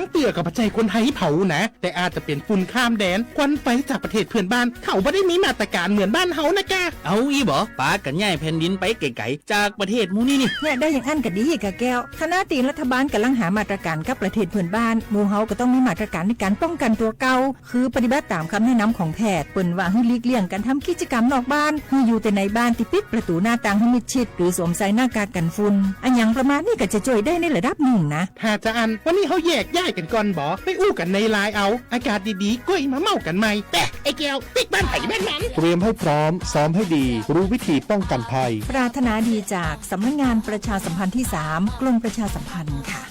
Thaum twg ก็บ่ใช่คนไทยเผานะ แต่อาจจะเป็นฝุ่นข้ามแดน ควันไฟจากประเทศเพื่อนบ้าน เขาบ่ได้มีมาตรการเหมือนบ้านเฮานะกะ เอาอีหลีบ่ ปากัญญาแผ่นดินไปไกลๆ จากประเทศหมู่นี้นี่ เนี่ยได้อย่างอั้นก็ดีกะแก้ว ขณะที่รัฐบาลกำลังหามาตรการกับประเทศเพื่อนบ้าน หมู่เฮาก็ต้องมีมาตรการในการป้องกันตัวเก่า คือปฏิบัติตามคำแนะนำของแพทย์ เปิ้นว่าหื้อหลีกเลี่ยงการทำกิจกรรมนอกบ้าน หื้ออยู่แต่ในบ้านที่ปิดประตูหน้าต่างหื้อมิดชิด หรือสวมใส่หน้ากากกันฝุ่น อะหยังประมาณนี้ก็จะช่วยได้ในระดับหนึ่งนะ ถ้าจะอั้น วันนี้เฮาแยกย้ายกันก่อนบ่ ไปอู้กันในไลน์เอา อากาศดีๆ ก้อยมาเม้ากันใหม่ ไป ไอ้แก้ว ปิ๊กบ้านไผบ้านมัน เตรียมให้พร้อม ซ้อมให้ดี รู้วิธีป้องกันภัย ปรารถนาดีจากสำนักงานประชาสัมพันธ์ที่สาม กรมประชาสัมพันธ์ค่ะ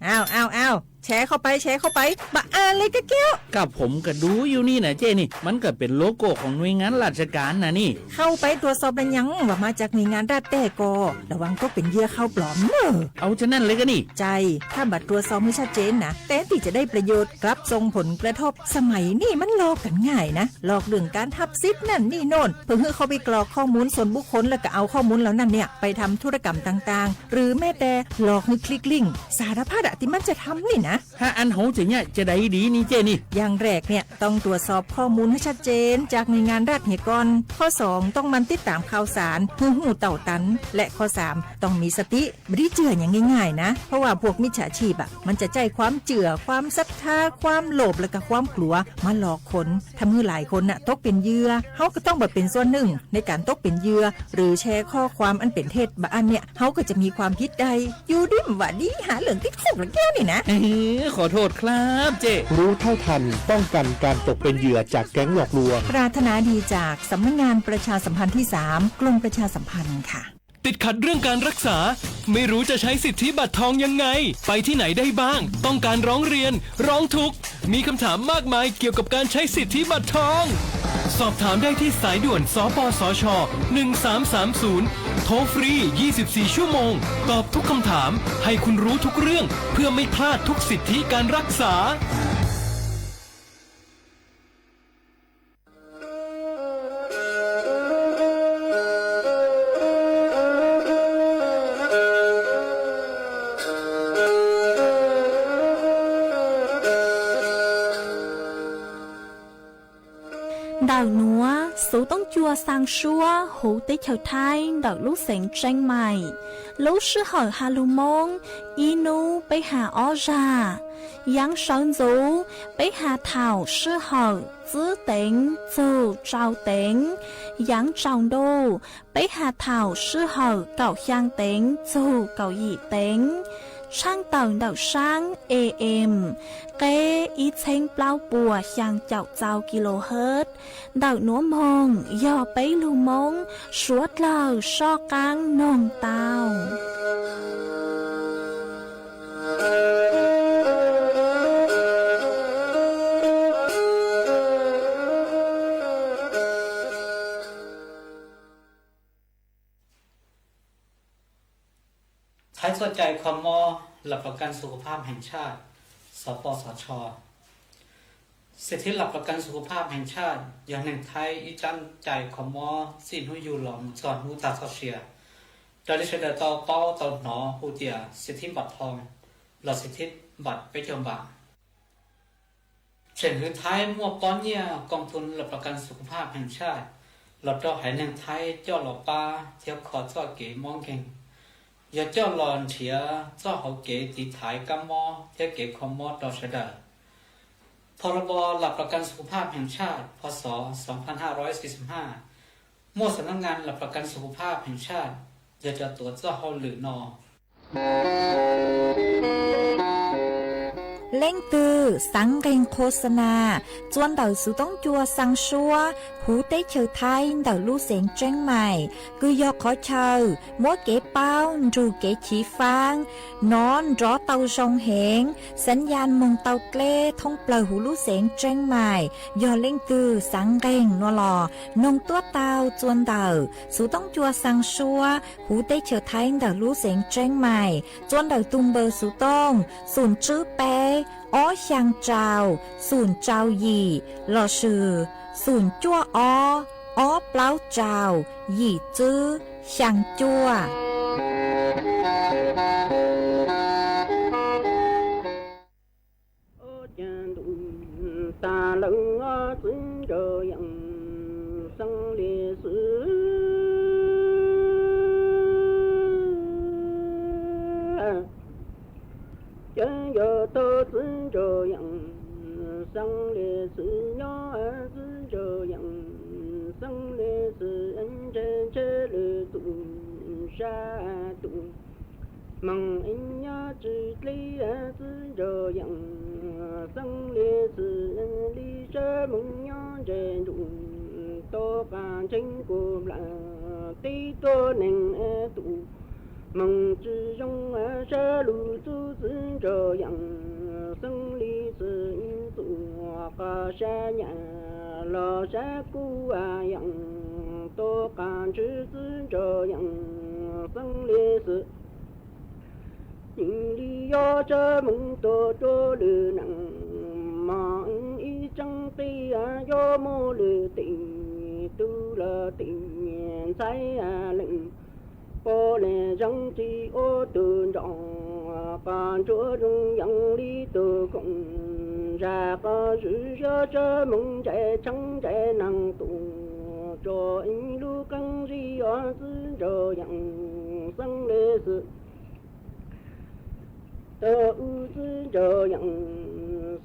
อ้าว อ้าว อ้าว แชร์เข้าไป แชร์เข้าไป บ่าอ่านเลยกะแก้ว กับผมก็ดูอยู่นี่นะเจ้นี่ มันก็เป็นโลโก้ของหน่วยงานราชการนะนี่ เข้าไปตรวจสอบแล้วยังว่ามาจากหน่วยงานรัฐแท้ก่อ ระวังตกเป็นเหยื่อข่าวปลอมเนอะ เอาจะนั่นเลยกะนี่ ใช่ ถ้าบ่ตรวจสอบให้ชัดเจนนะ แทนที่จะได้ประโยชน์ กลับส่งผลกระทบ สมัยนี้มันหลอกกันง่ายนะ หลอกเรื่องการรับสิทธิ์นั่นนี่โน่น เพื่อให้เข้าไปกรอกข้อมูลส่วนบุคคล แล้วก็เอาข้อมูลเหล่านั้นเนี่ยไปทำธุรกรรมต่างๆ หรือแม้แต่หลอกให้คลิกลิงก์ สารพัดอะที่มันจะทำนี่นะ ถ้าอั้นเฮาจะเยียะจะใดดีนี่เจ้นี่ อย่างแรกเนี่ยต้องตรวจสอบข้อมูลให้ชัดเจนจากหน่วยงานรัฐเหียก่อน ข้อสองต้องหมั่นติดตามข่าวสารให้รู้เท่าทัน และข้อสามต้องมีสติ บ่ได้เชื่ออย่างง่ายๆนะ เพราะว่าพวกมิจฉาชีพอะ มันจะใช้ความเชื่อ ความศรัทธา ความโลภ แล้วก็ความกลัวมาหลอกคน ทำให้หลายคนน่ะตกเป็นเหยื่อ เฮาก็ต้องบ่เป็นส่วนหนึ่งในการตกเป็นเหยื่อ หรือแชร์ข้อความอันเป็นเท็จ บ่าอันเนี่ย เฮาก็จะมีความผิดได้ อยู่ดีบ่าดี หาเรื่องติดคุกละแก้วนี่นะ เอ้อ ขอโทษครับเจ้ รู้เท่าทัน ป้องกันการตกเป็นเหยื่อจากแก๊งหลอกลวง ปรารถนาดีจากสำนักงานประชาสัมพันธ์ที่สาม กรมประชาสัมพันธ์ค่ะ ติดขัดเรื่องการรักษา ไม่รู้จะใช้สิทธิบัตรทองยังไง ไปที่ไหนได้บ้าง ต้องการร้องเรียน ร้องทุกข์ มีคำถามมากมายเกี่ยวกับการใช้สิทธิบัตรทอง สอบถามได้ที่สายด่วน สปสช หนึ่งสามสามศูนย์ โทรฟรี ยี่สิบสี่ ชั่วโมง ตอบทุกคำถาม ให้คุณรู้ทุกเรื่อง เพื่อไม่พลาดทุกสิทธิการรักษา Ntawm nuav xuv toob cua xaa suab huv teb chaws Thaib ntawm lub xeev Tseeb Mais. Lub sij hawm has lug Moob, ib nub peb has ob zag. Yaav sawv ntxuv, peb has thaum sij hawm txwb teev txug tsau teev. Yaav tsaus ntuj, peb has thaum sij hawm kaum xyaa teev txug kaum yim teev. Tshaaj tawm ntawm saab A M, qeb ib txheeb plaub puas xyaa caum txau kilohertz. Ntawm nuav moog yog peb lug Moob suav dlawg soj qaab noog tau. Thaib txoj cai kho mob หลักประกันสุขภาพแห่งชาติ สปสช. สิทธิหลักประกันสุขภาพแห่งชาติ yog neeg Thaib ib tsab cai kho mob txij hnub yug los mus txog hnub tag txoj sia. Raws li sawv daws tau paub tau hnov hu tias สิทธิบัตรทอง los สิทธิบัตร peb caug npam. Tseem hwv Thaib muaj pob nyiaj กองทุนหลักประกันสุขภาพแห่งชาติ los rau haiv neeg Thaib coj los pab thiab kho txoj kev mob nkeeg, yog coj los nrhiav txoj hauv kev tiv thaiv kab mob thiab kev kho mob rau sawv daws. พรบ หลักประกันสุขภาพแห่งชาติ พ.ศ. สองพันห้าร้อยสี่สิบห้า muaj สำนักงานหลักประกันสุขภาพแห่งชาติ yog cov tuav txoj hauj lwm no. Leej twg xaav nqeeg โฆษณา txua ntawm xuv toob cua xaa suab huv teb chaws Thaib ntawm lub xeev Tseeb Mais, kws yog qhov chaw muab kev paub nrug kev chiv faab, nov nrov tau zoo heev, xav yaj moog tau dleb thoob plawg huv lub xeev Tseeb Mais. Yog leej twg xaav nqeeg nuav los noog tuab tau txua ntawm xuv toob cua xaa suab huv teb chaws Thaib ntawm lub xeev Tseeb Mais, txua ntawm tug npawb xuv tooj xoom tswb peb, ob xyaa tsau, xoom tsau yim, lossis xoom cuaj ob, ob plaub tsau, yim tswb, xyaa cuaj. leej ob txiv ntsaum yeej xeeb li xwb. Ces yog tau txiv ntsaum yeej xeeb li xwb, nyob txiv ntsaum yeej xeeb li xwb, ntshe ntshe lwm tus sab tus moog ib nyob tsis dlib, txiv ntsaum yeej xeeb li xwb, li sab moog nyob ntseg ntsum tau qas ntseeg kuv nplam tib tug neeg tus moog tsis zoo, sab lug txug txiv ntsaum yeej xeeb li xwb, txug qas sab nyam los sab kub yeej tau qas ntshwv, txiv ntsaum yeej xeeb li xwb. Nim li yog sab moog tau rua lwm neej mog, ib tseeb tij yuav muaj lwm tim tub los tim ntxhais leej, puav leej zoo tsis ua tug nraug, qas ntsuab zoo yeej li tug koom, zag qas zwm zog sab moog ntsais tsheeb ntsais neeg tus, tsuas ib lub qeej zig os, txiv ntsaum yeej xeeb li xwb. Tau u txiv ntsaum yeej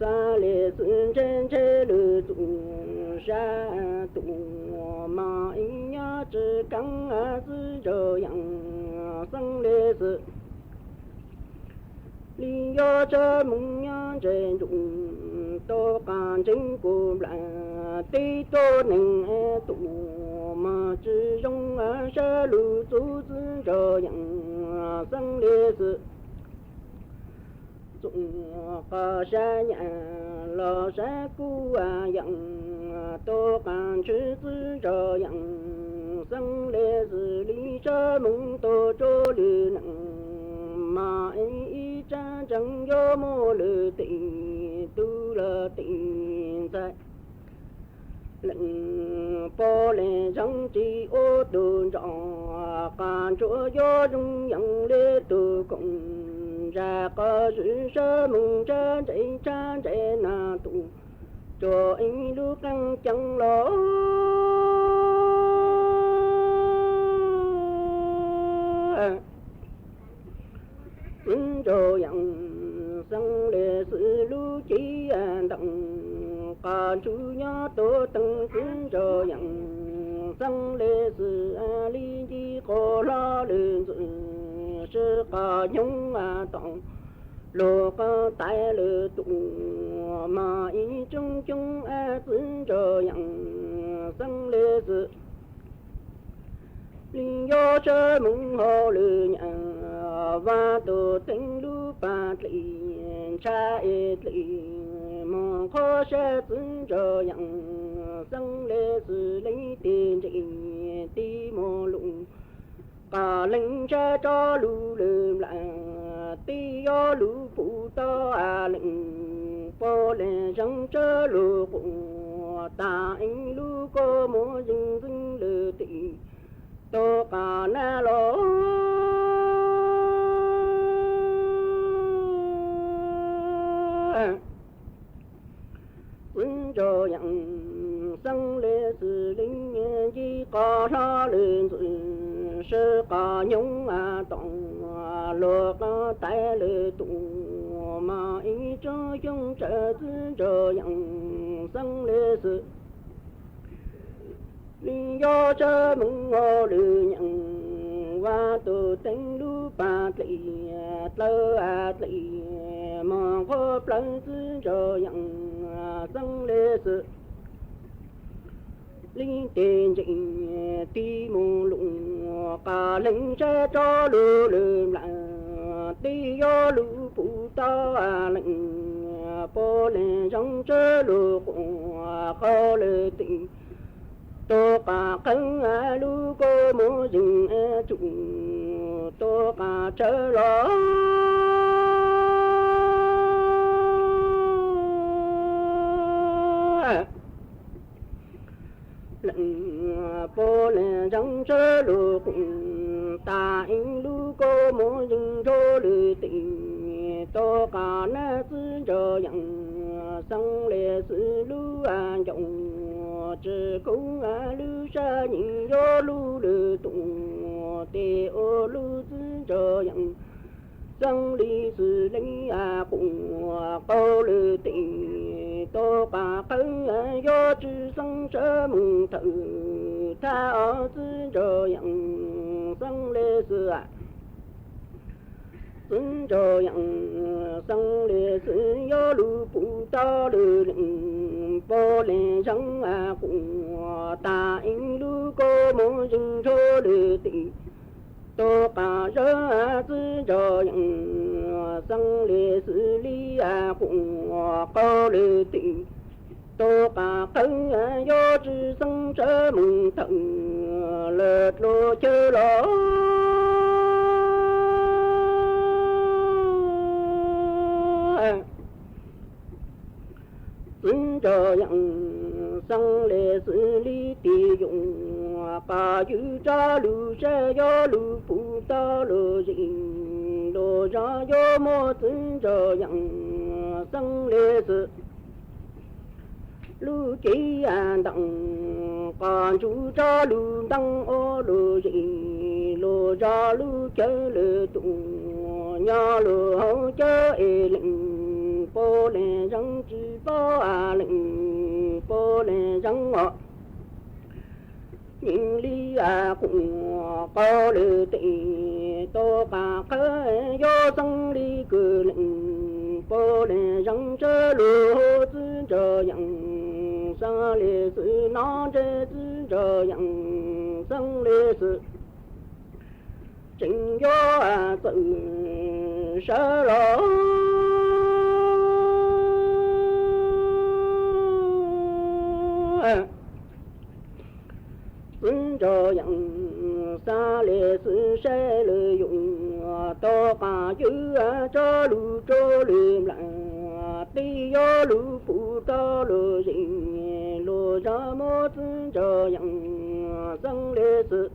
xeeb li xwb, ntshe ntshe lwm tus sab tus mog ib nyob tsis keeb, txiv ntsaum yeej xeeb li xwb. Li yog sab moog nyob ntseg ntsum tau qas ntseeg kuv nplam tib tug neeg tus mog tsis zoo, sab lug txug txiv ntsaum yeej xeeb li xwb, txug qas sab nyam los sab kub yeej tau qas ntshwv, txiv ntsaum yeej xeeb li xwb, li sab moog tau rua lwm neej mog ib tseeb tseeb yuav muaj lwm tim tub los tim ntxhais leej, puav leej zoo tsis ua tug nraug, qas ntsuab yuav zoo yeej li tug koom, zag qas zwm sab moog tshab ntsais tshab ntsais neeg tus, tsuas ib lub qeej ceeb los txiv ntsaum yeej xeeb li xwb, lub cim ntees qas ntsuab nyob tuag teeg, txiv ntsaum yeej xeeb li xwb, li nce qos hlo lwm ntxwg, sib qas nyoog tau lug qas tais lwm tus mog ib tsoog coob, txiv ntsaum yeej xeeb li xwb. Li yog sab moog hauv lwm nyam, vaj tus teeb lub pas dlim, ntshai dlim moog qhov sab, txiv ntsaum yeej xeeb li xwb, leej tij ntseeg tij mus lug, qas leej sab tso lug lwm nplam, tij yuav lug pum tau leej, puav leej zoo sab lug quas tas ib lub kua muag zeeg ntxeeg lwm tim tau qas nab los txiv ntsaum yeej xeeb li xwb, li nce qos hlo lwm ntxwg, sib qas nyoog tau lug qas tais lwm tus mog ib tsoog coob, txiv ntsaum yeej xeeb li xwb. Li yog sab moog hauv lwm nyam, vaj tus teeb lub pas dlim, dlawb dlim moog qhov plawg, txiv ntsaum yeej xeeb li xwb, leej tij ntseeg tij mus lug, qas leej sab tso lug lwm nplam, tij yuav lug pum tau leej, puav leej zoo sab lug quas qhov lwm tim tau qas qeeb, lub kua muag zeeg tsum tau qas tshawb los leej, puav leej zoo sab lug quas tas ib lub kua muag zeeg nrho lwm tim tau qas nab, txiv ntsaum yeej xeeb li xwb, lub ncaus tsis kub lub sab nyeem yuav lub lwm tus, tes ua lub txiv ntsa yees xeeb li xws li quas qau lwm tes, tau qas qhawv yuav tsis xeeb sawv mus thawm thab ob txiv ntsa yees xeeb li xws txiv ntsa yees xeeb li xws yuav lub pum tau lwm leej, puav leej zeeg quas tas ib lub kua muag zeeg nrho lwm tes, tau qas zawb txiv ntsa yees xeeb li xws li quas qau lwm tes, tau qas qhawv yuav tsis xeeb sawv mus thawm lawm dlua chaw los. Txiv ntsa yees xeeb li xws li tis yus, qas ywj rab lug sab yuav lug pum tau lug zis, lug zog yuav muaj txiv ntsa yees xeeb li xws lub cev ntees, qas ntsuj rab lug ntees ua lug zis, lug zog lub chaw lwm tus, nyob lug hauv chaw es leej puav leej zeeg tsis paub leej puav leej zeeg os. Nyeem li quas qau lwm tes, tau qas qhawv yuav xeeb li kws leej, puav leej zeeg sawv lug hauv txiv ntsa yees xeeb li xws, nov ntsej txiv ntsa yees xeeb li xws, tseem yuav txawm sawv los. Txiv ntsa yees xeeb li xws saib lwm yus, tau qas ywj rab lug rau lwm nplaim, tes yuav lug pum tau lug zis, lug zog muab txiv ntsa yees xeeb li xws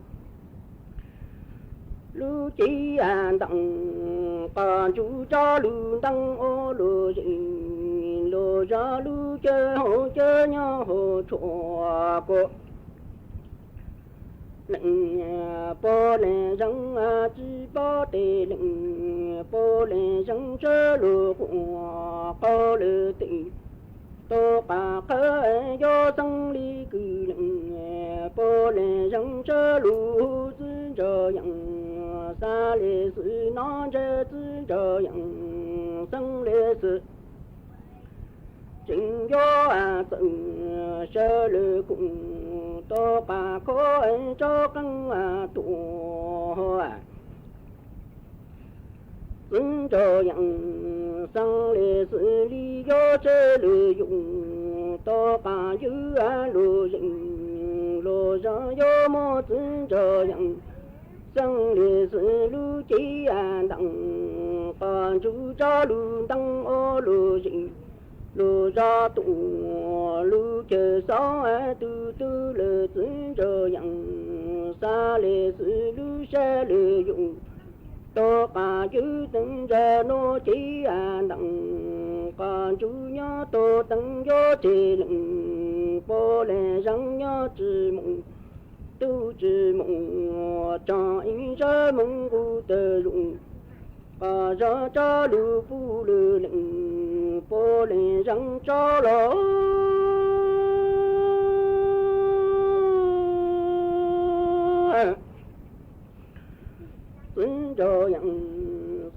lub cev ntees, qas ntsuj rab lug ntees ua lug zis, lug zog lub chaw hauv chaw nyob hauv tshuaj kuv. Leej puav leej zeeg tsis paub tes, leej puav leej zeeg sawv lug quas qau lwm tes, tau qas qhawv yuav xeeb li kws leej, puav leej zeeg sawv lug txiv ntsa yees xeeb li xws, nov ntsej txiv ntsa yees xeeb li xws, tseem yuav txawm sawv lwm tus, tau qas khov rov qeeb tuaj. Txiv ntsa yees xeeb li xws li yuav saib lwm yus, tau qas ywj lug zis, lug zog yuav muab txiv ntsa yees xeeb li xws lub cev ntees, qas ntsuj rab lug ntees ua lug zis, lug zog tuaj lub chaw xauv tu tu lawm txiv ntsa yees xeeb li xws lub sab lwm yus, tau qas ywj teev ntsa nuav cev ntees, qas ntsuj nyob tuaj teev yuav tseg leej, puav leej zeeg nyob tsis mus, tu tsis mus, tsoom ib sawv moog nqus tawg zug, qas zog rab lug pum lwm leej, puav leej zeeg tso los. Txiv ntsa yees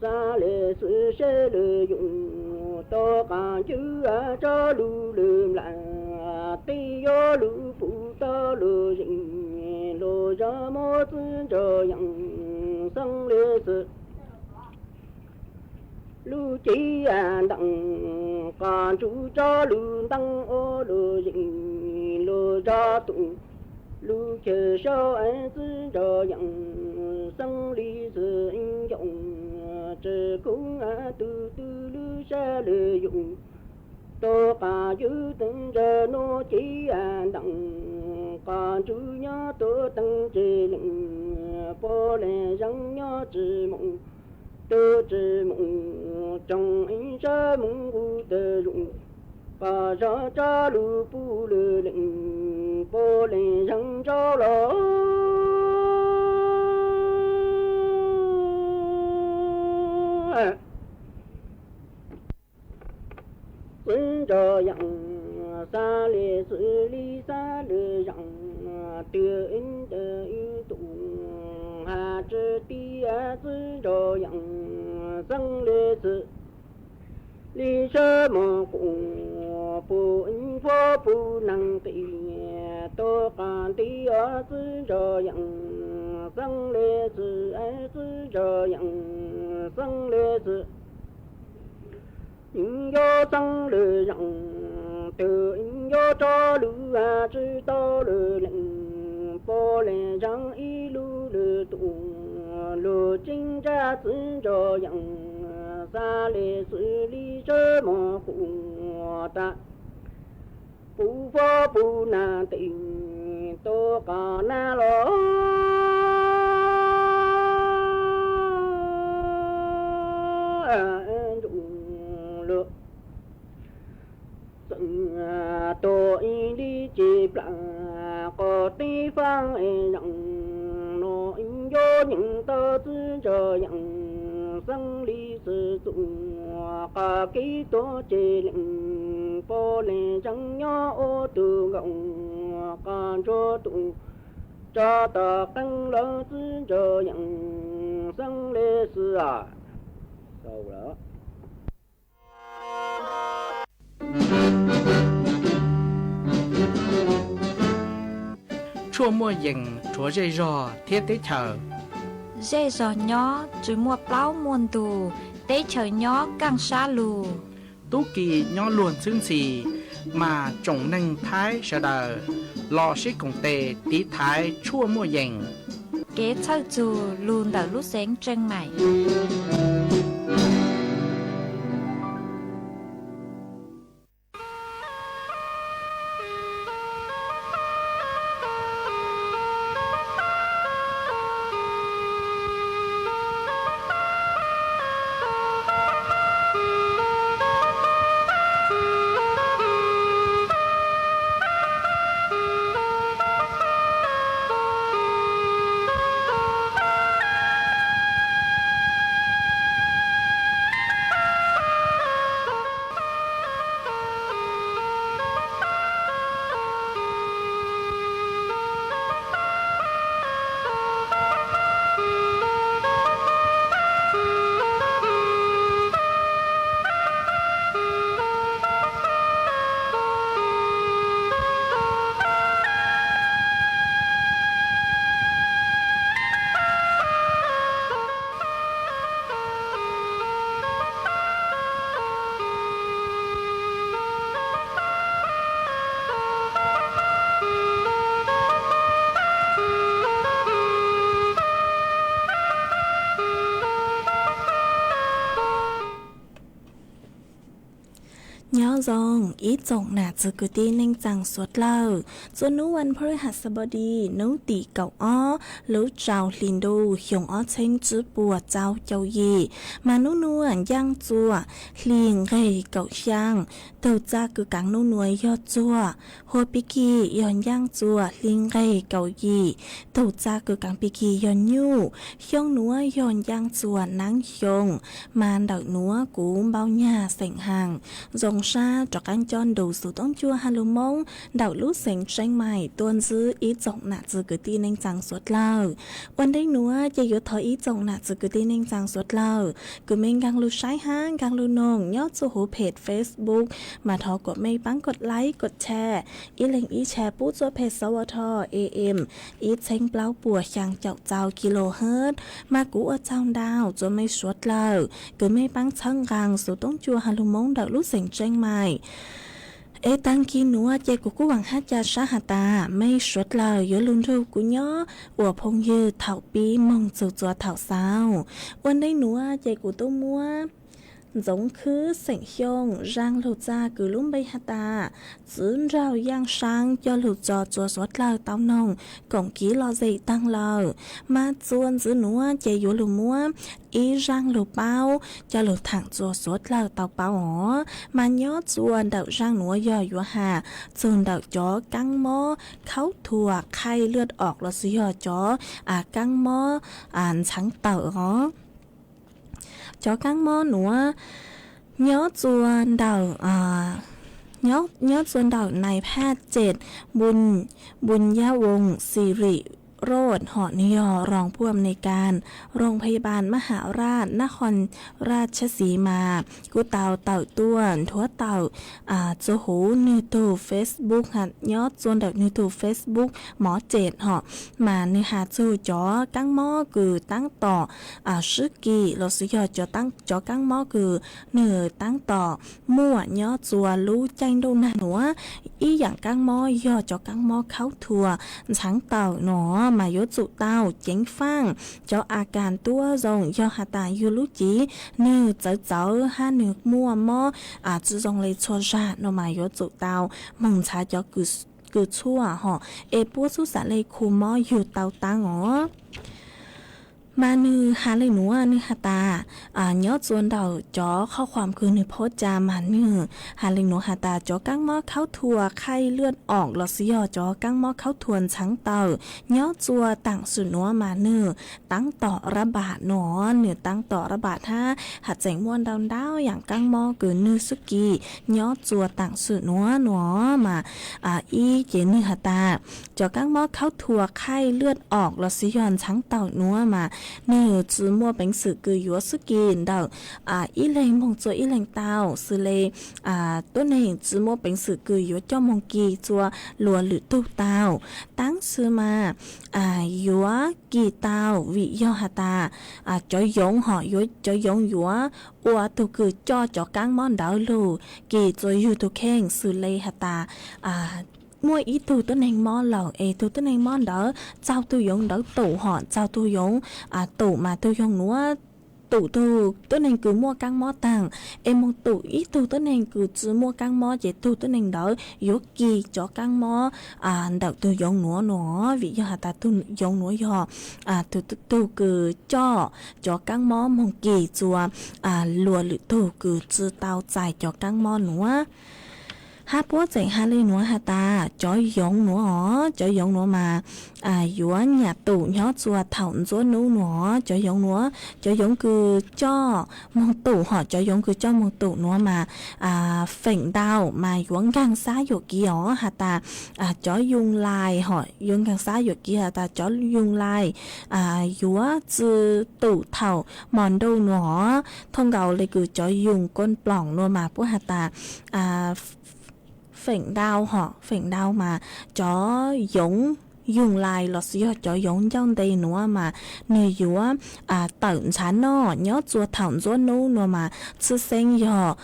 xeeb li xws saib lwm yus, tau qas ywj rab lug lwm nplaim, tes yuav lug pum tau lug zis, lug zog muab txiv ntsa yees xeeb li xws lub cev ntees, qas ntsuj rab lug ntees ua lug zis, lug zog tuaj lub chaw xauv txiv ntsa yees xeeb li xws, ncaus tsis kub tu tu lub sab lwm yus, tau qas ywj teev ntsa nuav cev ntees, qas ntsuj nyob tuaj teev tseg leej, puav leej zeeg nyob tsis mus, tu tsis mus, tsoom ib sawv moog nqus tawg zug, Pom zog tso lug puv lwm leej, puv leej zeeg nrau los. Txwv ntso yeej xav le xwm li xav le zeej, twb ntawm ib tug has tsi ti txwv ntso yeej xeeb le xwm li sab mos quv, puv ib puab puv neeg tim tau qab nti txwv ntso yeej xeeb le xwm, txwv ntso yeej xeeb le xwm. Yeej yuav xeeb le zeej, twb yeej yuav tso lug tsi tau le leej, puv leej zeeg ib lub le tus, lug tseeb ntsab txwv ntso yeej xav le xwm li sab mos quv tas. Puv puab puv neeg tim tau qab nab los. Ntsuj lug txeeb tau ib li ces plam qhov teb faaj zeej, no ib yuav nyeem tau txwv ntso yeej xeeb li xwm txuj qab kev tuag ces leej, puv leej zeeg nyob ua tug nkaus qab ntsuag tus, tso tom qeej lawm txwv ntso yeej xeeb le xwm. Tshuaj muaj yees rhuav zej zog thiab teb chaws. Zej zog nyob tsi muaj plaub muaj ntug, teb chaws nyob kaaj sab lug. Tub ki nyob luag ntxwb ntxhi, mas tsoom neeg Thaib sawv daws los sib koom tes tiv thaiv tshuaj muaj yees. Kev txhawj txug lug ntawm lub xeev Tseej Maim. Nyob zoo ib tsoom nam txiv kwv tij neej tsaa suav dlawg, txuas nub vas pha ru has xab pov dis nub tim kaum ob lub rau hli ntuj xyoo ob txheeb tsib puas rau caum yim, mas nub nuav ncaaj txuas hli nqeg kaum xyaa. Tug txaj kws kaav nub nuav yog txuag hua pib kig yog ncaaj txuas hli nqeg kaum yim. Tug txaj kws kaav pib kig yog nyuj. Xyoo nuav yog ncaaj txuas naav xyoo, mas ntawm nuav kuv Npauj Nyag xeem Haas zoo sab rov qaab coj ntu xuv toob cua ha lug Moob ntawm lub xeev Tseeb Maim tuaj ntsib ib tsoom nam txiv kwv tij neej tsaa suav dlawg. Ua ntej nuav ces yuav thov ib tsoom nam txiv kwv tij neej tsaa suav dlawg kws mej nkaag lug saib hab nkaag lug noog nyob txuj huv peg Facebook, mas thov kuas mej paab kov like kov share, ib leeg ib share pub txuj peg sawv tho AM ib txheeb plaub puas xyaa caum rau kilohertz, mas kuv ua tsaug ntau txuas mej suav dlawg kws mej paab txhawb nqaa xuv toob cua ha lug Moob ntawm lub xeev Tseeb Maim. Es taag kig nuav ces kuv kuj vaam hab ca sab has tas mej suav dlawg yuav lug nrug kuv nyob ua phooj ywg thaum pib moog txug txuas thaum xaus. Ua ntej nuav ces kuv tub muab Ntxoov Khwb xeem Xyooj, zaaj lug txag kws lub npe has tas Txwv Nraug Yaaj Saab, coj lug tso tsua suav dlawg tau noog koom kiv lom zem taag lawm. Mas txuas ntxiv nuav ces yuav lug muab ib zaaj lug paub coj lug thaam tsua suav dlawg tau paub os. Mas nyob tsua ntawm zaaj nuav yog yuav has txug ntawm cov kaab mob khaub thuas qhaij lwaj om lossis yog cov kaab mob ntxhaav tawm os. Cov kaab mob nuav nyob tsua ntawm, nyob tsua ntawm nais phaj cem Npuj Yaj Voos Siri Roj hom nwg yog roos phuj am nes kas roos phaj yaj pas mab ham raj nab hoo raj tshab xis mas kuj tau tawm tuaj nthuav tawm tsua huv nwg tug Facebook, nyob tsua ntawm nwg tug Facebook mov cem hom mas nwg has txug cov kaab mob kws taab tom swb kis lossis yog cov kaab mob kws nwg taab tom muaj nyob tsua lub caij ntuj nag nuav. Ib yaam kaab mob yog cov kaab mob khaub thuas ntxhaav tawm nuav mas yuav tsum tau ceev faaj cov a kas tuab zoo, yog has tas yug lub cev nwg txawv txawv hab nwg muaj mob tsi zoo le txhua zag nuav mas yuav tsum tau moog ntxhaav cov kws tshuaj hom es puab xub xam le khu mob yug tau taab os. Mas nwg has le nuav, nwg has tas nyob tsua ntawm cov qhov khuam kws nwg phob ca mas nwg has le nuav has tas cov kaab mob khaub thuas qhaij lwaj om lossis yog cov kaab mob khaub thuas ntxhaav tawm nyob tsua taam sim nuav mas nwg taab tom rab npam nuav, nwg taab tom rab npam hab has tseem muaj ntau ntau yaam kaab mob kws nwg xub kis nyob tsua taam sim nuav nuav mas ib ces nwg has tas cov kaab mob khaub thuas qhaij lwaj om lossis yog ntxhaav tawm nuav mas nwg tsi muaj peev xwm kws yuav xub kis ntawm ib leeg moog tsua ib leeg tau, xws le tuab neeg tsi muaj peev xwm kws yuav coj moog kis tsua luas lwm tug tau, taab sis mas yuav kis tau vim yog has tas cov yoov hom, cov yoov yuav ua tug kws coj cov kaab mob ntawd lug kis tsua yug tug kheej, xws le has tas muaj ib tug tuab neeg mob lawm es tug tuab neeg mob ntawd txaug tug yoov ntawd tum hom txaug tug yoov tum mas tug yoov nuav tum tug tuab neeg kws muaj kaab mob taag es moog tum ib tug tuab neeg kws tsi muaj kaab mob ces tug tuab neeg ntawd yuav kis cov kaab mob ntawm tug yoov nuav nuav, vim yog has tas tug yoov nuav yog tug kws coj cov kaab mob moog kis tsua luas lwm tug kws tsi tau txais cov kaab mob nuav. Hab puab tseem has le nuav has tas cov yoov nuav os, cov yoov nuav mas yuav nyam tum nyob tsua thaum ntxuab nub nuav os. Cov yoov nuav, cov yoov kws coj moog tum hom cov yoov kws coj moog tum nuav mas feem ntau mas yuav nkaag xab yuam kev os has tas cov yoo lais hom, yuav nkaag xab yuam kev has tas cov yoo lais yuav tsi tum thaum mos ntuj nuav os. Thaj nkaus le kws cov yoo koj ploom nuav mas puab has tas feem ntau hom, feem ntau mas cov yoov yoo lais lossis yog cov yoov ncauj ntev nuav mas nwg yuav tawm ntshav noj nyob tsua thaum ntxuab nub nuav mas txhwj xeeb yog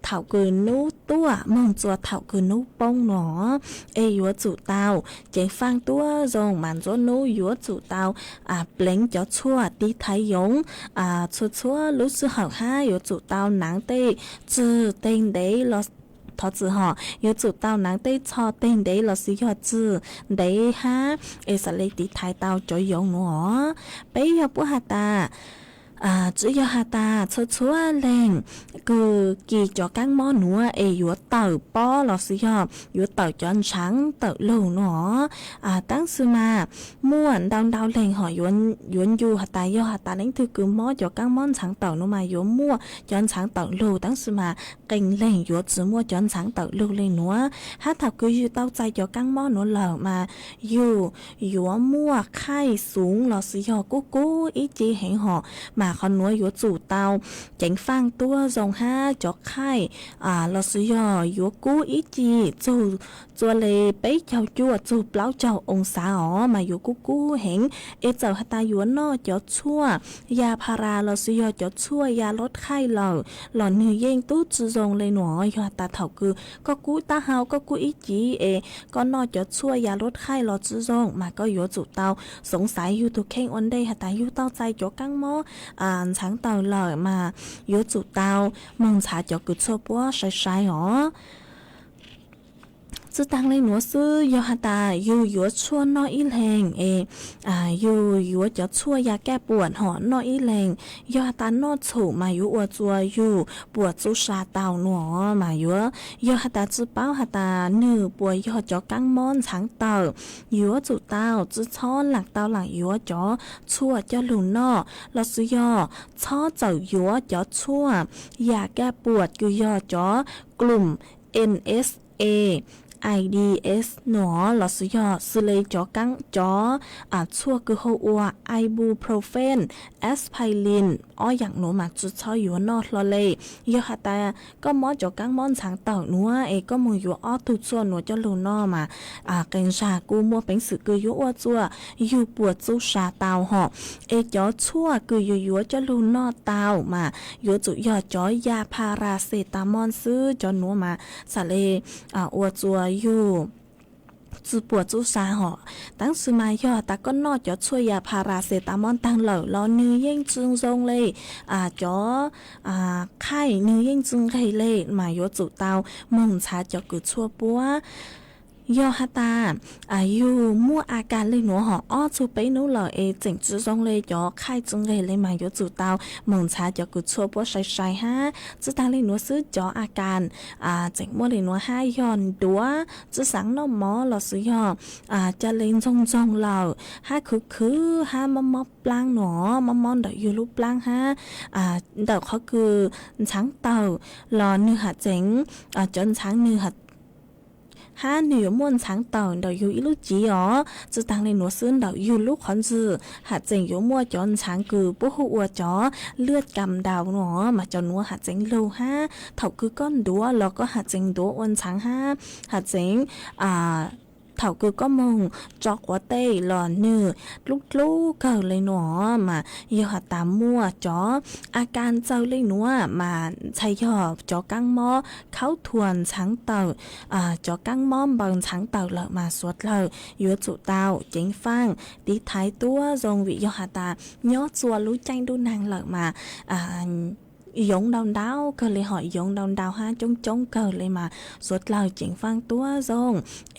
thaum kws nub tuaj moog tsua thaum kws nub poob nuav os. Es yuav tsum tau ceev faaj tuab zoo mas ntxuab nub yuav tsum tau pleev cov tshuaj tiv thaiv yoov txhua txhua lub sij hawm hab yuav tsum tau naav tej txhoj teg ntev los thov txim hom, yuav tsum tau naav tej txhoj teg ntev lossis yog txhoj ntev hab es xaav le tiv thaiv tau cov yoov nuav os. Peb yog puab has tas tsi yog has tas txhua txhua leeg kws kis cov kaab mob nuav es yuav tawm pob lossis yog yuav tawm cov ntshaav tawm lug nuav os. Taab sis mas muaj ntau ntau leeg hom yuav ncu has tas yog has tas leej twg kws mob cov kaab mob ntshaav tawm nuav mas yuav muaj cov ntshaav tawm lug, taab sis mas qee leeg yuav tsi muaj cov ntshaav tawm lug le nuav. Hab thaum kws yug tau txais cov kaab mob nuav lawm mas yug yuav muaj qhaij xoov lossis yog kub kub ib ce heev hom, mas qhov nuav yuav tsum tau ceev faaj tuab zoo hab cov qhaij lossis yog yuav kub ib ce txug tsua le peb caug cuaj txug plaub caug oo xav os mas yuav kub kub heev. Es txawm has tas yuav noj cov tshuaj ya pha ras lossis yog cov tshuaj ya lub qhaij lawm los nwg yeej tub tsi zoo le nuav. Yog has tas thaum kws koj kub taub hau koj kub ib ce es koj noj cov tshuaj ya lub qhaij los tsi zoo mas koj yuav tsum tau xoov xaiv yug tug kheej ua ntej has tas yug tau txais cov kaab mob ntxhaav taws lawm mas yuav tsum tau moog ntxhaav cov kws tshuaj puab sai sai os. Tsi taag le nuav xwb, yog has tas yug yuav tshuaj noj ib leeg es yug yuav cov tshuaj ya kaj puam hom noj ib leeg, yog has tas noj txhum mas yuav ua tsua yug puam txuj sa tau nua, mas yuav, yog has tas tsi paub has tas nwg puas yog cov kaab mob ntxhaav taws, yuav tsum tau tsi txhob laam tau laam yuav cov tshuaj coj lug noj lossis yog txhob txawm yuav cov tshuaj ya kaj puam kws yog cov klum NSA, IDS nua lossis yog xws le cov, cov tshuaj kws hu ua ibuprofen, aspirin, ob yaam nuav mas tsi txhob yuav noj hlo le. Yog has tas koj mob cov kaab mob ntxhaav taws nuav es koj moog yuav ob tug tshuaj nuav coj lug noj mas qee zag kuj muaj peev xwm kws yuav ua tsua yug puam txuj sa tau hom. Es cov tshuaj kws yug yuav coj lug noj tau mas yuav tsum yog cov ya paracetamol xwb, cov nuav mas xam le ua tsua yug tsi puam txuj sa hom. Tab sis mas yog tas koj noj cov tshuaj ya paracetamol taag lawm los nwg yeej tsi zoo le, cov qhaij nwg yeej tsi nqeg le mas yuav tsum tau moog ntxhaav cov kws tshuaj puab. Yog has tas yug muaj a kas le nuav hom ob txug peb nub lawm es tseem tsi zoo le, cov qhaij tsi nqeg le mas yuav tsum tau moog ntxhaav cov kws tshuaj puab sai sai hab. Tsi taag le nuav xwb, cov a kas tseem muaj le nuav hab yog ntuav, tsi xaav noj mov lossis yog ca le ntxoog ntxoog lawm hab khwv khwv hab mob mob plaab nua, mob mob ntawm yug lub plaab hab ntawm qhov kws ntxhaav taws los nwg ham tseem, cov ntxhaav nwg hab nwg yuav muaj ntxhaav taws ntawm yug ib lub civ os. Tsi taag le nuav xwb, ntawm yug lub qhov ntswg ham tseem yuav muaj cov ntxhaav kws puab hu ua cov lwaj kam daus nua mas cov nuav ham tseem lug hab thaum kws koj ntuav los koj ham tseem ntuav ua ntxhaav hab ham tseem thaum kws koj moog tso quav tej los nwg dlub dlub kawg le nua mas yog has tas muaj cov a kas txawg le nuav mas txhais yog cov kaab mob khaub thuas ntxhaav taws, cov kaab mob npaws ntxhaav taws lawm mas suav dlawg yuav tsum tau ceev faaj tiv thaiv tuab zoo vim yog has tas nyob tsua lub caij ntuj naag lawm mas yoov ntau ntau kawg le hom, yoov ntau ntau hab coob coob kawg le mas suav dlawg ceev faaj tuab zoo.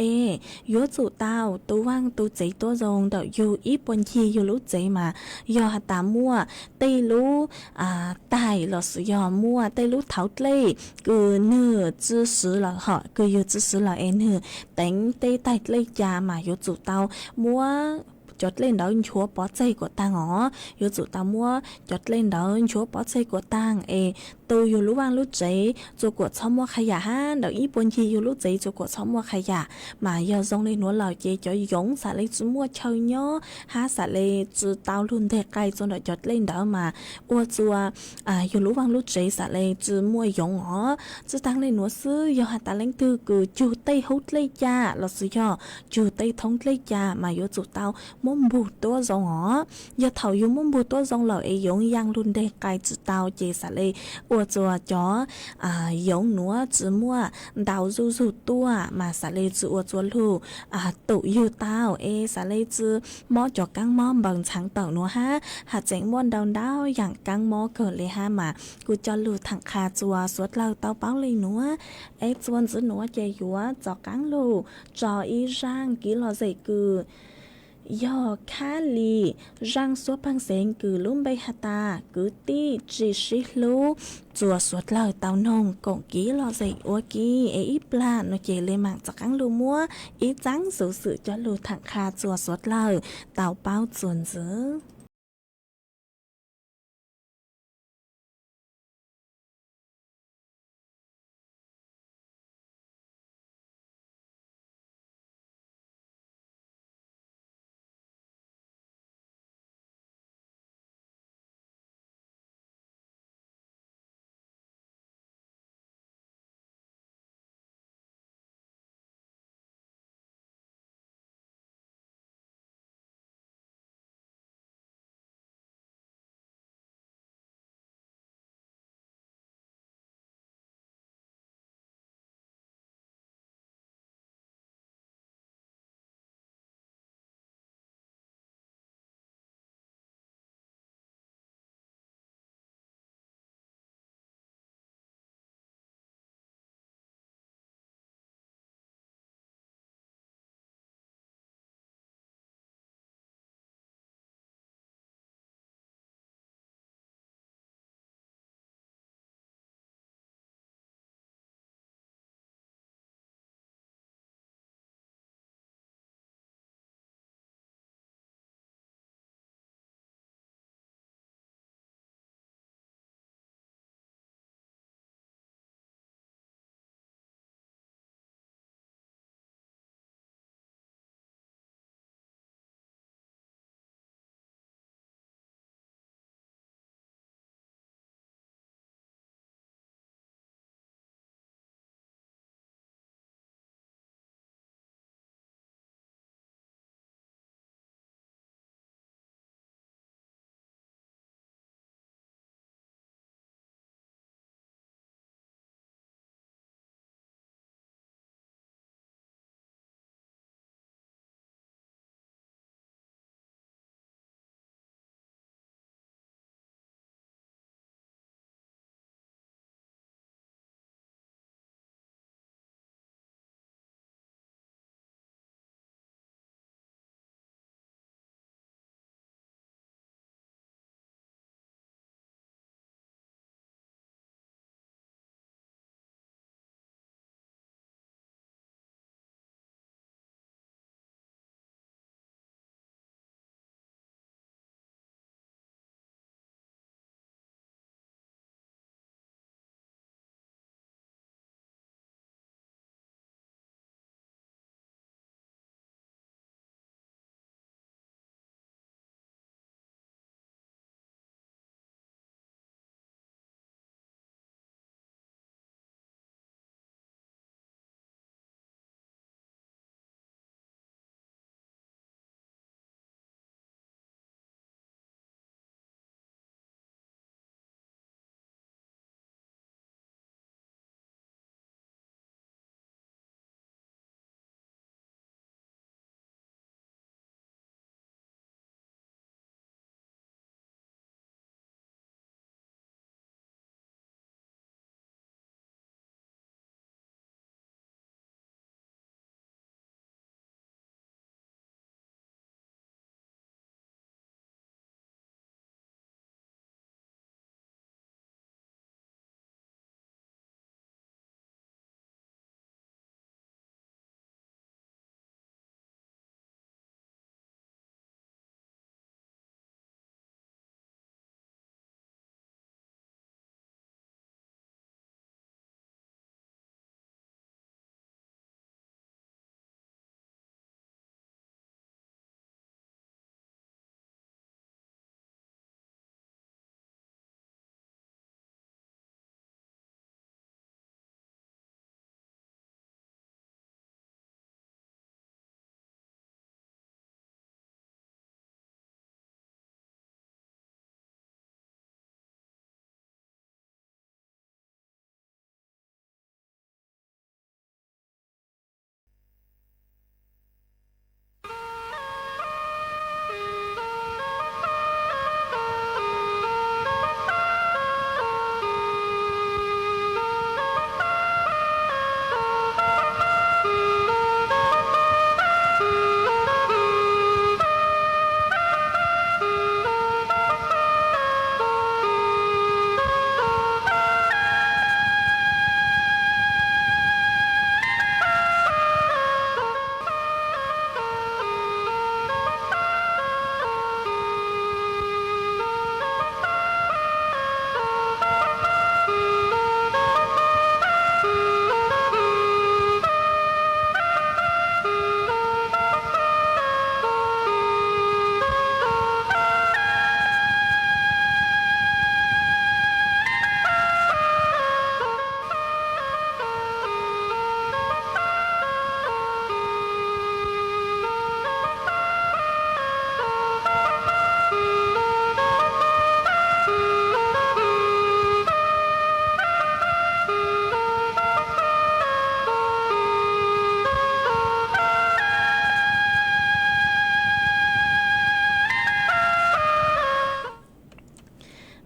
Es yuav tsum tau tu vaaj tu tsev tuab zoo ntawm yug ib puag ncig yug lub tsev mas yog has tas muaj tej lub taig lossis yog muaj tej lub thauv dlej kws nwg tsi swv lawm hom, kws yug tsi swv lawm es nwg teev tej taig dlej ca mas yuav tsum tau muab cov dlej ntawd nchuav pov tseg kuas taag os. Yuav tsum tau muab cov dlej ntawd nchuav pov tseg kuas taag es tu yug lub vaaj lub tsev tsua kuas txhob muaj qha yam hab ntawm ib puag ncig yug lub tsev tsua kuas txhob muaj qha yam. Mas yog zoo le nuav lawm ces cov yoov xam le tsi muaj chaw nyob hab xam le tsi tau lug nteg qai tsua ntawm cov dlej ntawd mas ua tsua yug lub vaaj lub tsev xam le tsi muaj yoov os. Tsi taag le nuav xwb, yog has tas leej twg kws cug tej hub dlej ca lossis yog cug tej thoob dlej ca mas yuav tsum tau muab npug tuab zoo os. Yog thaum yug muab npug tuab zoo lawm es yoov yaaj lug nteg qai tsi tau ces xam le ua tsua cov yoov nuav tsi muaj ntau zuj zug tuaj mas xam le tsi ua tsua lug tum yug tau es xam le tsi mob cov kaab mob npaws ntxhaav tawm nuav hab. Hab tseem muaj ntau ntau yaam kaab mob kawg le hab mas kuj coj lug thaam qha tsua suav dlawg tau paub le nuav. Es tsua ntxiv nuav ces yuav tov qaab lug tso ib zaaj kiv lom zem kws yog khab lis zaaj suab pheej xeev kws lub npe has tas kwv tij tsi sib hlub tsua suav dlawg tau noog koom kiv lom zem ua ke. Es ib plag nuav ces le maam tov qaab lug muab ib txaab xuv xwm coj lug thaam qha tsua suav dlawg tau paub tsua ntxiv.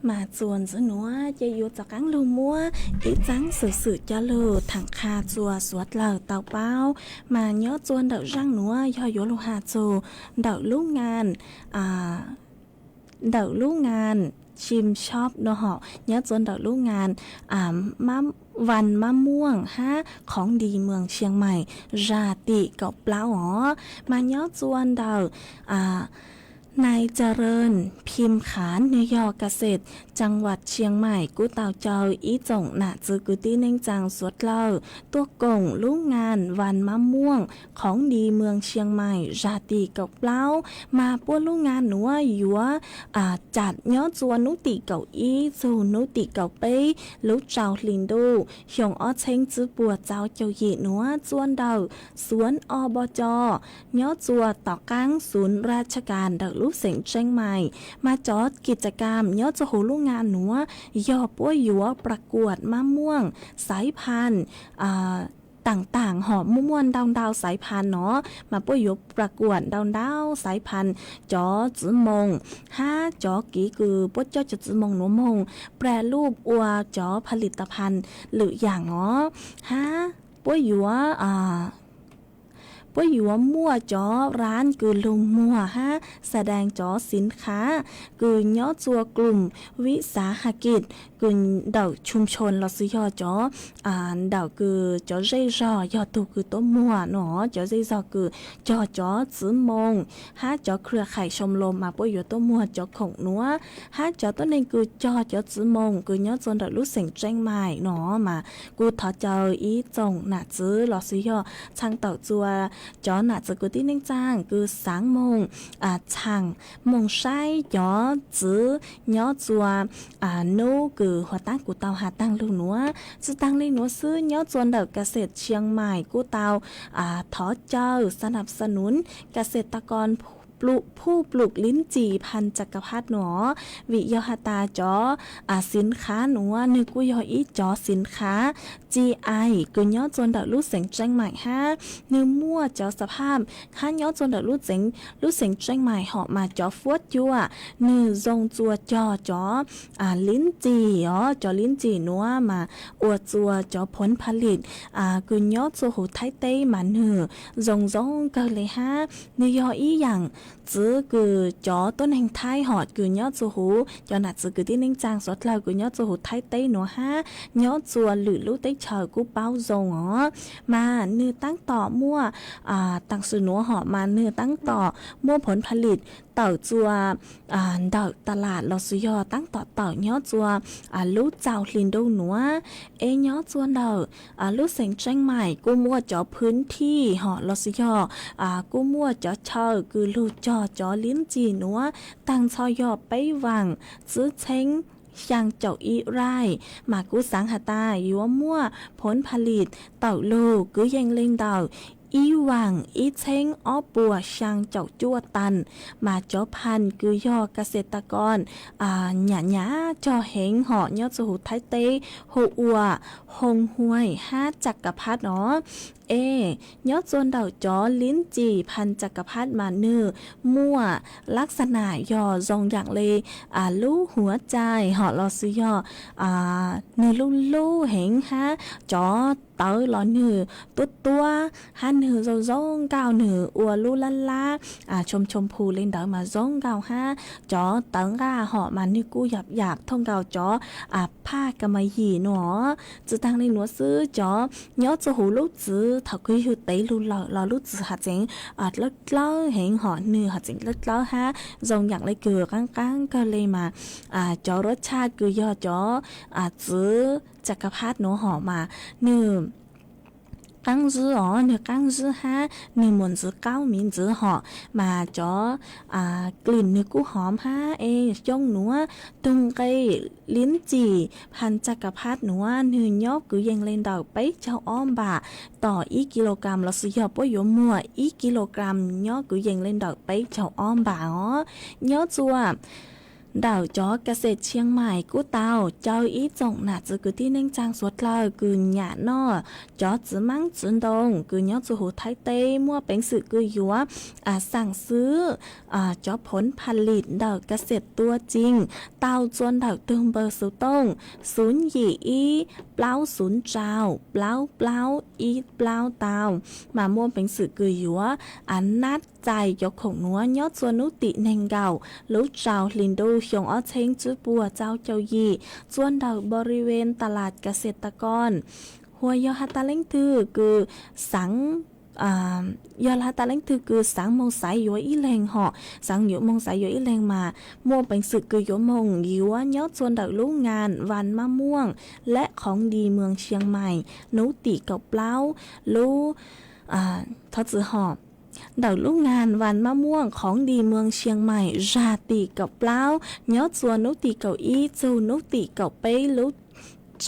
Mas txuas ntxiv nuav ces yuav rov qaab lug muab ib txaab xwm xwm coj lug thaam qha txuas suav dlawg tau paub. Mas nyob txuas ntawm zaaj nuav yog yuav lug has txug ntawm lub ngaa ntawm lub ngaa Chim Shop no hom nyob txuas ntawm lub ngaa Van Mab Muaj hab Khoov Di Moos Xiang Mais zag tim kaum plaub os. Mas nyob txuas ntawm Nais Ca Rees Phim Khav nwg yog Kas Xes Caa Vas Xiang Mais kuj tau caw ib tsoom nam txwv kwv tij neej tsaa suav dlawg tuaj koom lub ngaa Van Mab Muaj Khoov Di Moos Xiang Mais zag tim kaum plaub. Mas puab lub ngaa nuav yuav cam nyob txuas nub tim kaum ib txug nub tim kaum peb lub rau hli ntuj xyoo ob txheeb tsib puas tsau caug yim nuav txuas ntawm Suav Ob Npoj Co nyob txuas tom qaab xuv raj tshaj kas ntawm lub xeem Tseeb Mais. Mas cov kis tsa kaam nyob txuas huv lub ngaa nuav yog puab yuav pra kuam mab muaj xaiv phan taam taam hom muaj muaj ntau ntau xaiv phan no. Mas puab yuav pra kuam ntau ntau xaiv phan cov txiv moos hab cov kiv kws puab coj cov txiv moos nuav moog pra luj ua cov pha lis tas phan lwm yaam os. Hab puab yuav puab yuav muaj cov raav kws lug muag hab xa daas cov xiv khav kws nyob txuas klum vib xav has kis kws ntawm chum choos los sis yog cov ntawm kws cov zej zog yog tug kws tuab muag no, cov zej zog kws cog cov txiv moos hab cov khwj qhais xyoo loo mas puab yuav tuab muag cov khoom nuav hab cov tuab neeg kws cog cov txiv moos kws nyob txuas ntawm lub xeem Tseeb Mais no. Mas kuv thov caw ib tsoom nam txwv los sis yog txhaa tawm txuas cov nam txwv kwv tij neej tsaa kws xaav moog txhaa moog saib cov txwv nyob txuas nub kws huv taab kuv tau has taag lug nuav. Tsi taag le nuav xwb, nyob txuas ntawm Kas Xes Xiang Mais kuj tau thov caw xa nab xa nuv Kas Xes Ta Koos Phuj Plum Liv Ntxim Phan Tsa Ka Phab no, vim yog has tas cov xiv khav nuav nwg kuj yog ib cov xiv khav tsi ais kws nyob txuas ntawm lub xeem Tseeb Mais hab nwg muaj cov xa phaj hab nyob txuas ntawm lub xeem Tseeb Mais hom mas cov fuab cua nwg zoo txuas cog cov liv ntxim os, cov liv ntxim nuav mas ua txuas cov phoov pha lis kws nyob txuas huv Thaib teb mas nwg zoo zoo kawg le hab nwg yog ib yaam txwv kws cov tuab neeg Thaib hom kws nyob txuas huv cov nam txwv kwv tij neej tsaa suav dlawg kws nyob txuas huv Thaib teb nuav hab nyob txuas lwm lub teb chaws kuj paub zoo os. Mas nwg taab tom muaj taam sim nuav hom mas nwg taab tom muaj phoov pha lis tawm txuas ntawm tas lam los sis yog taab tom tawm nyob txuas lub txaus hli ntuj nuav. Es nyob txuas ntawm lub xeem Tseeb Mais kuj muaj cov phwv thij hom los sis yog kuj muaj cov chaw kws lug cog cov liv ntxim nuav taag nrho yog peb vaam tsib txheeb xyaa caum ib raij. Mas kuv xaav has tas yuav muaj phoov pha lis tawm lug kwv yees le ntawm ib vaam ib txheeb ob puas xyaa caum cuaj taas. Mas cov phan kws yog Kas Xes Ta Koos nyam nyam cog heev hom nyob txuas huv Thaib teb hu ua Hoo Huaim hab Tsa Ka Phab no. Es nyob txuas ntawm cov liv ntxim Phan Tsa Ka Phab mas nwg muaj lab xa nam yog zoo yaam le lub huav txais hom los sis yog nwg lub lub heev hab cov tawv los nwg tuab tuab hab nwg zoo zoo nkauj, nwg ua lub lab lab choo choo phu le ntawd mas zoo nkauj hab cov tawv nqaj hom mas nwg kuj yam yam thooj nkaus cov phaj ka ma yim no. Tsi taag le nuav xwb, cov nyob txuas huv lub txwv thaum kws yug tev lug lawm los lub txwv has tseev dlawb dlawb heev hom nwg has tseev dlawb dlawb hab zoo yaam le kws qaab qaab kawg le mas cov ruab tshaj kws yog cov txwv Tsa Ka Phab nuav hom mas nwg qaab zwb os, nwg qaab zwb hab nwg muas ntxwv qaub miv ntxwv hom mas cov klim nwg kuj hom hab. Es xyoo nuav tug nqe liv ntxim Phan Tsa Ka Phab nuav nwg nyob kwv yees le ntawm peb caug ob npam tom ib kilogram los sis yog puab yuav muag ib kilogram nyob kwv yees le ntawm peb caug ob npam os. Nyob txuas Ntawm cov kas xej Tshiab Mais kuj tau caw ib tsoom nam txiv kwv tij neej tsaa suav dlawg kws nyam noj cov txiv maab txiv ntoo kws nyob txug huv Thaib teb muaj peev xwm kws yuav xaam xwb cov phoov pha lis ntawm kas xej Tuab Ceeb tau txuas ntawm tug npawb xuv tooj xuv yim ib plaub xuv rau plaub plaub ib plaub tau, mas muaj peev xwm kws yuav nab txais cov khoom nuav nyob txuas nub tim neeg nkaum lub rau hli ntuj xyoo ob txheeb tsib puas tsau caum yim txuas ntawm boriven talas kas xej ta koj. Huas yog has tas leej twg kws xaav, yog has tas leej twg kws xaav moog xaiv yuav ib leeg hom, xaav yuav moog xaiv yuav ib leeg mas muaj peev xwm kws yuav moog yuav nyob txuas ntawm lub ngas Vas Mab Muaj lab Khoov Di Muas Tshiab Mais nub tim kaum plaub lub, thov txim hom, ntawm lub ngas Vas Mab Muaj Khoov Di Muas Tshiab Mais zag tim kaum plaub nyob txuas nub tim kaum ib txug nub tim kaum peb lub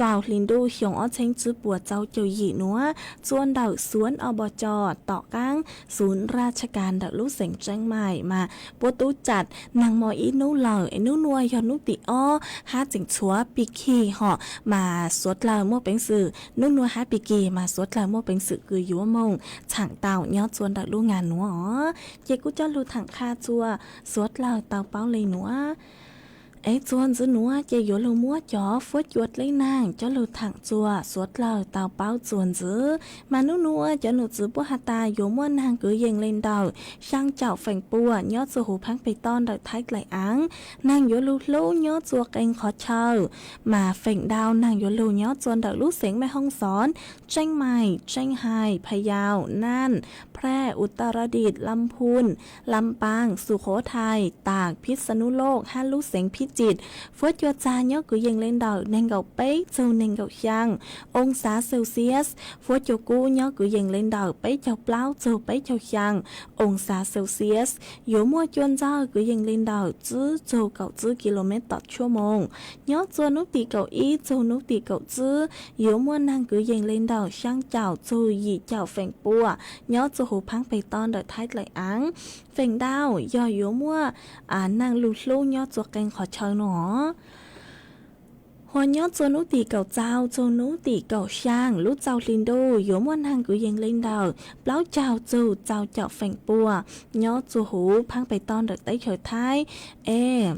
rau hli ntuj xyoo ob txheeb tsib puas tsau caum yim nuav txuas ntawm xuav ob pov cos tom qaab xuv raj tshaj kas ntawm lub xeev Tsheeb Mais mas puab tub tsam naag mo ib nub lawm es nub nuav yog nub tim ob hab tseem tshuav pig kig hom mas suav dlawg muaj peev xwm nub nuav hab pig kig mas suav dlawg muaj peev xwm kws yuav moog txhaam tau nyob txuas ntawm lub ngas nuav os. Ces kuj coj lug thaam qha txuas suav dlawg tau paub le nuav. Es txuas ntxiv nuav ces yuav lug muab cov fuab cua dleb naag coj lug thaam txuas suav dlawg tau paub txuas ntxiv. Mas nub nuav cov num txwv puab has tas yuav muaj naag kwv yees le ntawm xyaa caum feem pua nyob txuas huv phaab peg toj ntawm Thaib Dlaim Aav. Naag yuav lug hlub nyob txuas qee qhov chaw, mas feem ntau naag yuav lug nyob txuas ntawm lub xeev Mej Hoob Xov, Tsheeb Mais, Tsheeb Hais, Pha Yau, Naj, Phraj, Utaradit, Lam Phun, Lam Paaj, Sukhov Thais, Taag, Phij Xa Nub Loj hab lub xeev Phij Tsim. Fuab cua txag nyob kwv yees le ntawm neeg nkaum peb txug neeg nkaum xyaa oo xav Celsius. Fuab cua kub nyob kwv yees le ntawm peb caug plaub txug peb caug xyaa oo xav Celsius. Yuav muaj cua ntxawg kwv yees le ntawm tsib txug kaum tsib kilomev tom tshuaj moos. Nyob txuas nub tim kaum ib txug nub tim kaum tsib yuav muaj naag kwv yees le ntawm xyaa caum txug yim caum feem pua nyob txuas huv phaab peg toj ntawm Thaib Dlaim Aav. Feem ntau yog yuav muaj naag lug hlub nyob txuas qee qhov chaw nuav. Huas nyob txuas nub tim kaum txaus txug nub tim kaum xyaa lub txaus hli ntuj yuav muaj naag kwv yees le ntawm plaub caug txug txaus caum feem pua nyob txuas huv phaab peg toj ntawm teb chaws Thaib. Es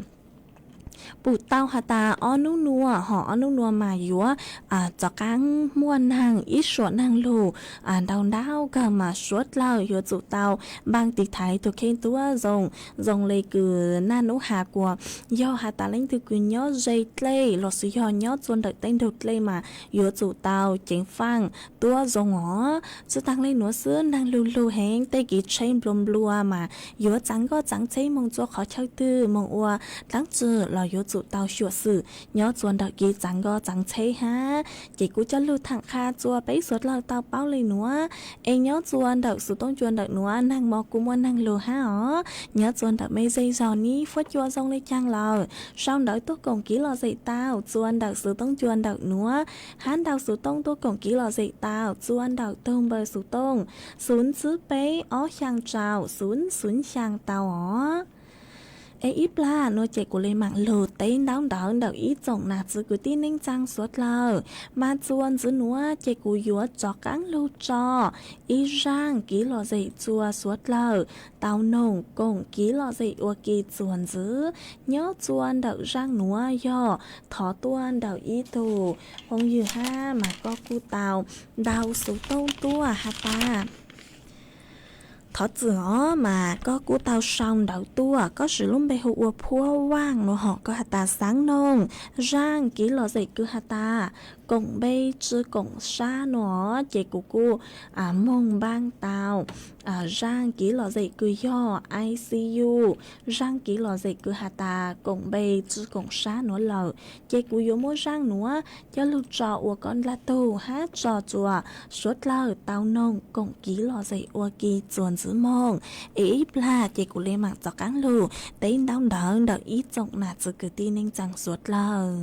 pum tau has tas ob nub nuav hom ob nub nuav mas yuav rov qaab muaj naag ib suam naag lug ntau ntau kawg mas suav dlawg yuav tsum tau npaaj tiv thaiv tug kheej tuab zoo, zoo le kws naj nub has kuas yog has tas leej twg kws nyob ze dlej lossis yog nyob txuas ntawm teb ntug dlej mas yuav tsum tau ceev faaj tuab zoo os. Tsi taag le nuav xwb, naag lug lug heev tej kev tsheb nplua nplua mas yuav txaav nkoj txaav tsheb moog txuas qhov chaw twg moog ua dlaab tsi los yuav tsum tau xyuam xim nyob txuas ntawm kev txaav nkoj txaav tsheb hab. Ces kuv coj lug thaam qha txuas peb suav dlawg tau paub le nuav. Es nyob txuas ntawm xuv tooj cua ntawm nuav naag mo kuj muaj naag lug hab os. Nyob txuas ntawm mej zej zog nib fuab cua zoo le caag lawm, sau ntawv tuaj koom kev lom zem tau txuas ntawm xuv tooj cua ntawm nuav, hab ntau xuv tooj tuaj koom kev lom zem tau txuas ntawm tug npawb xuv tooj xuv tsib peb ob xyaa rau xuv xuv xyaa tau os. Es ib plag nuav ces kuv le maam lug teb ntaub ntawv ntawm ib tsoom nam txiv kwv tij neej tsaa suav dlawg. Mas txuas ntxiv nuav ces kuv yuav rov qaab lug tso ib zaaj kev lom zem txuas suav dlawg tau noog koom kev lom zem ua ke txuas ntxiv. Nyob txuas ntawm zaaj nuav yog thov tuaj ntawm ib tug phooj ywg hab mas koj kuj tau ntau xuv tooj tuaj has tas thov txim os, mas koj kuj tau sau ntawv tuaj, koj siv lub npe hu ua Phuab Vaaj nuav hom koj has tas xaav noog zaaj kev lom zem kws has tas koom npe tsi koom sab nuav, ces kuv kuj moog npaaj tau zaaj kev lom zem kws yog I C U, zaaj kev lom zem kws has tas koom npe tsi koom sab nuav lawm. Ces kuv yuav muab zaaj nuav coj lug tso ua koj ntaag tug hab tso txuas suav dlawg tau noog koom kev lom zem ua ke txuas ntxiv moog. Es ib plag ces kuv le maam rov qaab lug teb ntaub ntawv ntawm ib tsoom nam txiv kwv tij neej tsaa suav dlawg.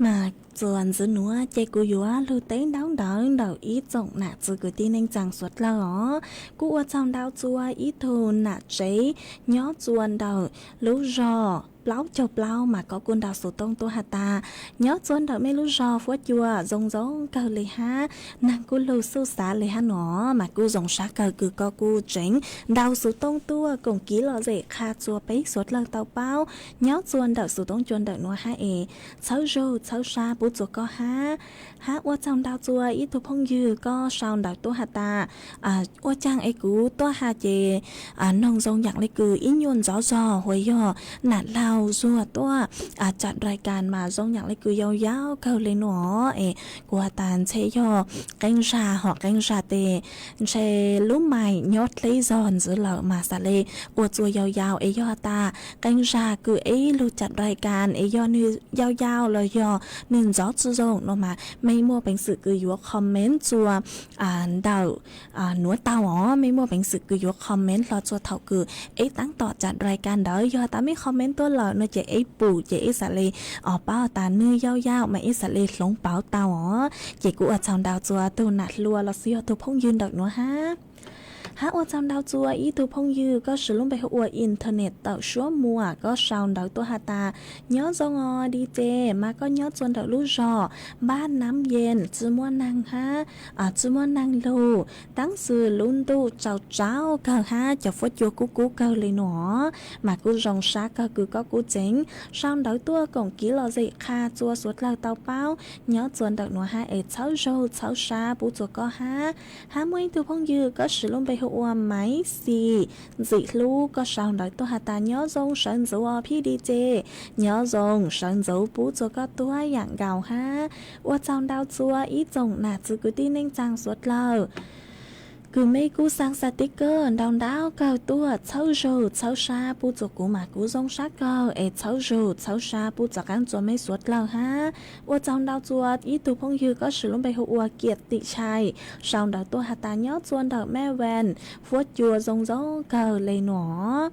Mas txuas ntxiv nuav ces kuv yuav lug teb ntaub ntawv ntawm ib tsoom nam txwv kwv tij neej tsaa suav dlawg os. Kuv ua tsaug ntau txuas ib tug nam tsev nyob txuas ntawm lub zog plaub caug plaub mas koj kuj ntaus xuv tooj tuaj has tas, nyob txuas ntawm mej lub zog huab cua zoo zoo kawg le hab, naag kuj lug xuj xav le hab nua, mas kuj zoo sab kawg kws koj kuj tseem ntaus xuv tooj tuaj koom kiv lom zem qha txuas peb suav dlawg tau paub nyob txuas ntawm xuv tooj cua ntawm nuav hab es txhawb zug txhawb sab pub txuas koj hab. Hab ua tsaug ntau txuas ib tug phooj ywg koj sau ntawv tuaj has tas, ua caag es kuv tuaj has ces noog zoo yaam le kws ib nyuag ntxov zog hu yog nam laug zuag tuaj, cam rai kas mas zoo yaam le kws yau yau kawg le nua, es kuv has tas ntshe yog qee zag hom qee zag tes ntshe lub mais nyob dleb zog ntxiv lawm mas xav le ua txuas yau yau es yog has tas qee zag kws ib lug cam rai kas es yog nwg yau yau los yog nwg ntxov tsi zoo no mas mej muaj peev xwm kws yuav comment txuas ntawm nuav tau os, mej muaj peev xwm kws yuav comment hlo txuas thaum kws ib taab tom cam rai kas ntawd, yog has tas mej comment tuaj lawm no ces ib pum ces ib xav le paub has tas nwg yau yau mas ib xav le hloov pauv tau os. Ces kuv ua tsaug ntau txuas tug nam hluas los xwb yog tug phooj ywg ntawm nuav hab. Hab ua tsaug ntau txuas ib tug phooj ywg koj siv lub npe hu ua internet tawm suab muas koj sau ntawv tuaj has tas, nyob zoo os D J, mas koj nyob txuas ntawm lub zog npaj nam yees tsi muaj neeg hab tsi muaj neeg lug, taab sis lub ntuj tsaus tsaus kawg hab cov fuab cua kub kub kawg le nua, mas kuj zoo sab kawg kws koj kuj tseem sau ntawv tuaj koom kiv lom zem qha txuas suav dlawg tau paub nyob txuas ntawm nuav hab es txhawb zug txhawb sab pub txuas koj hab. Hab muaj ib tug phooj ywg koj siv lub npe hu ua Maiv Xis Ntxim Hlub koj sau ntawv tuaj has tas, nyob zoo sawv ntxuv os phib D J, nyob zoo sawv ntxuv pub txuas koj tuab yaam nkaus hab. Ua tsaug ntau txuas ib tsoom nam txwv kwv tij neej tsaa suav dlawg kws mej kuj xaa xaa tib kawg ntau ntau kawg tuaj txhawb zug txhawb sab pub txuas kuv mas kuv zoo sab kawg es txhawb zug txhawb sab pub txuas qaab txuas mej suav dlawg hab. Ua tsaug ntau txuas ib tug phooj ywg koj siv lub npe hu ua Kiam Tim Chai sau ntawv tuaj has tas, nyob txuas ntawm Melbourne huab cua zoo zoo kawg le nua,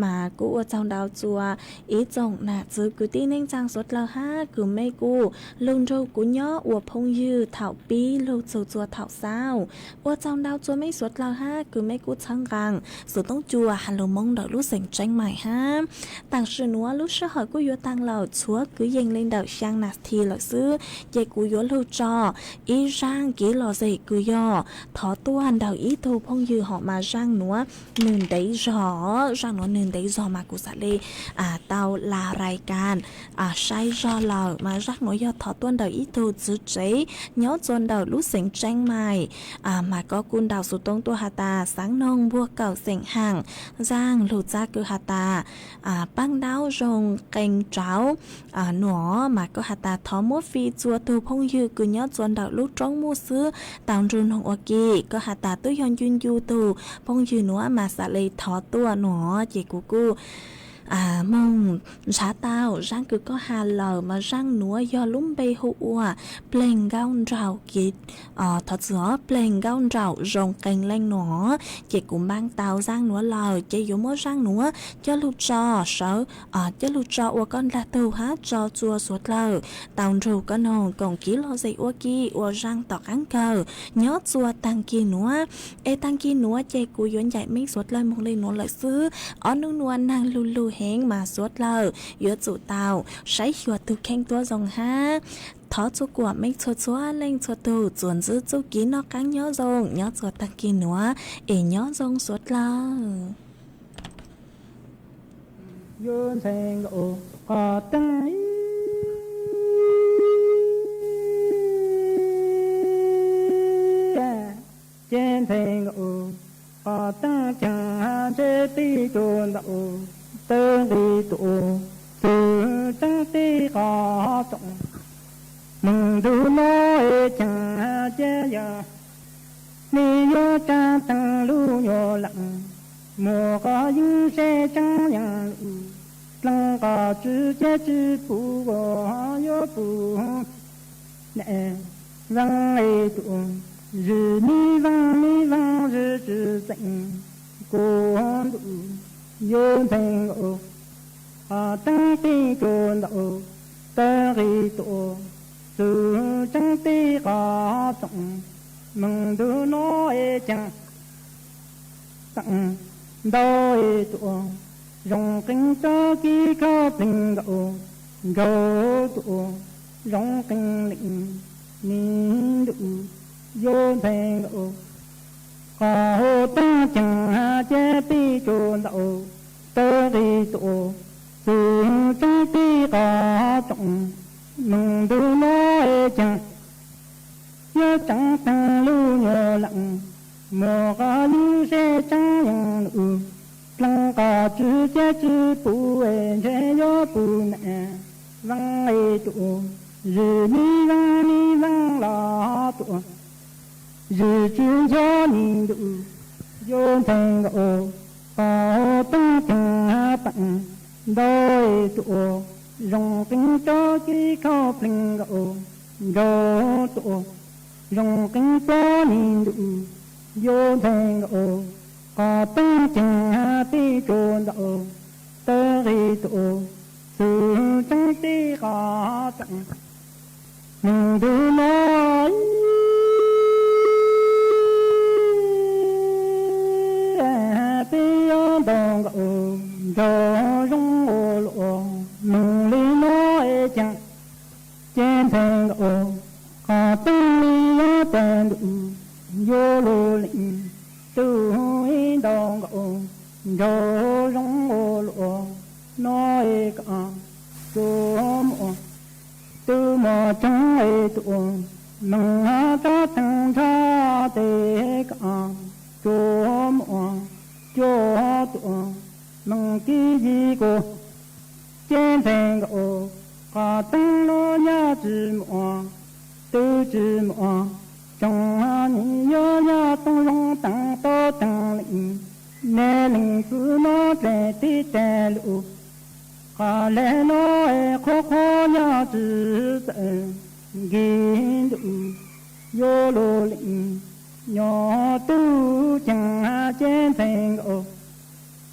mas kuj ua tsaug ntau txuas ib tsoom nam txwv kwv tij neej tsaa suav dlawg hab kws mej kuj lug nrug kuv nyob ua phooj ywg thaum pib lug txug txuas thaum xaus. Ua tsaug ntau txuas mej suav dlawg hab kws mej kuj txhawb nqaa xuv toob cua has lug Moob ntawm lub xeem Tseeb Mais hab. Taam sim nuav lub sij hawm kuj yuav taag lawm, txhuav kwv yees le ntawm xyaa nas this lawm xwb, ces kuv yuav lug tso ib zaaj kev lom zem kws yog thov tuaj ntawm ib tug phooj ywg hom mas zaaj nuav nwg ntev zog, zaaj nuav nwg ntev zog mas kuv xav le tau la rai kas saib zog lawm mas zaaj nuav yog thov tuaj ntawm ib tug txwv tsev nyob txuas ntawm lub xeem Tseeb Mais, mas koj kuj ntaus xuv toob tuaj has tas, xaav noog npuag kawm xeem Haam, zaaj lug txab kws has tas paab ntaub zoo qee rau nua, mas koj has tas thov muab fij txuas tug phooj ywg kws nyob txuas ntawm lub roob muj xwb tau nrug noog ua ke. Koj has tas twb yog ncu ncu tug phooj ywg nuav mas xav le thov tuaj nua, ces kuv kuj moog ntshaw tau zaaj kws koj has lawm mas zaaj nuav yog lub npe hu ua Pleeg Nkaub Nraum Kev, thov txim, Pleeg Nkaub Nraum Zoo Qee Leej nua, ces kuv npaab tau zaaj nuav lawm ces yuav muab zaaj nuav coj lug tso sawv, coj lug tso ua koj ntaag tug hab tso txuas suav dlawg tau nrug koj noog koom kev lom zem ua ke ua zaaj tom qaab kawg nyob txuas taag kis nuav. Es taag kis nuav ces kuv yuav ncaim mej suav dlawg moog le nuav lawm xwb. Ob nub nuav naag lug lug heev mas suav dlawg yuav tsum tau saib xyuas tug kheej tuab zoo hab. Thov txhua kuam mej txhua txhua leej txhua tug txuas ntxiv txuj kev noj qaab nyob zoo nyob txuas taag kis nuav, es nyob zoo suav dlawg. Yuav ntxhee nkaus qhov teeb, ces ntxhee nkaus qhov teeb ceeg, ntshe tij cuag ntawm tawg nqi tuaj, txwv teeb tij qhov tsoom, moog ntuj nuav ceeg ces yog nej yuav tsaa teeg lub nyuas lam, muaj qhov yeeb seb tseeb yeej lwm, dleeg qhov tswv ces tswv puv yuav puv ne. Vaaj le tuaj, zwm mib vaaj mib vaaj zwm tswv txeem, kuv ntuj yuav ntxhee nkaus qhov teeb tij cuag ntawm Tawg qis tuam, txwv tseeb tij qos tsoom, moog ntug nuav es caag teem ntau es tuam, zoo qeej tsob kib khauj plig nkaus, nraug tuam, zoo qeej leej nis ntuj, yuav ntxhais nkaus, qos hauv tooj ceeg hab ceb pij tsuas ntau. Tawg qis tuam, txwv tseeb tij qos tsoom, moog ntug nuav es caag yuav tseeb teeg lub nyuas leej, muaj qos ywg seb tseeb yeej lug, dleeg qos tswv ceb tswv puv es ntshe yuav puv nam, vaab es tuam, zwm mi vaab mi vaab los tuam, zwm tswv nchuav nis ntuj, yuav ntxhais nkaus, qos hauv tooj ceeg hab teem ntau es tuam, zoo qeej tsob kib khauj plig nkaus, nraug tuam, zoo qeej tsob nis ntuj, yuav ntxhais nkaus, qos tooj ceeg hab pij tsuas ntau. Tawg qis tuam, txwv tseeb tij qos tsoom, moog ntug nuav peb yuav ntau nkaus, nraug zoo ua luaj, moog li nuav es caag ceb ntxhais nkaus, qos teeb li yuav teg ntuj, yuav lug leej tub ib ntau nkaus, nraug zoo ua luaj, nuav es kaam tsuas muaj, tub muaj tsoom es tuam, moog hab tsob teeg nrha tes kaam tsuas muaj, cuaj tuam, moog kib yig kuas ceb ntxhais nkaus, qos teeb lub yaj tsi muaj, tub tsi muaj, tsoom nim yuav yaj tooj zoo teeg tub teeg leej, neb leej txwv nuav dlej tib teg lug, qos le nuav es qhuav qhuav yaj tsi txawm nkig ntuj, yuav lug leej, nyob tub ceeg hab ceb ntxhais nkaus,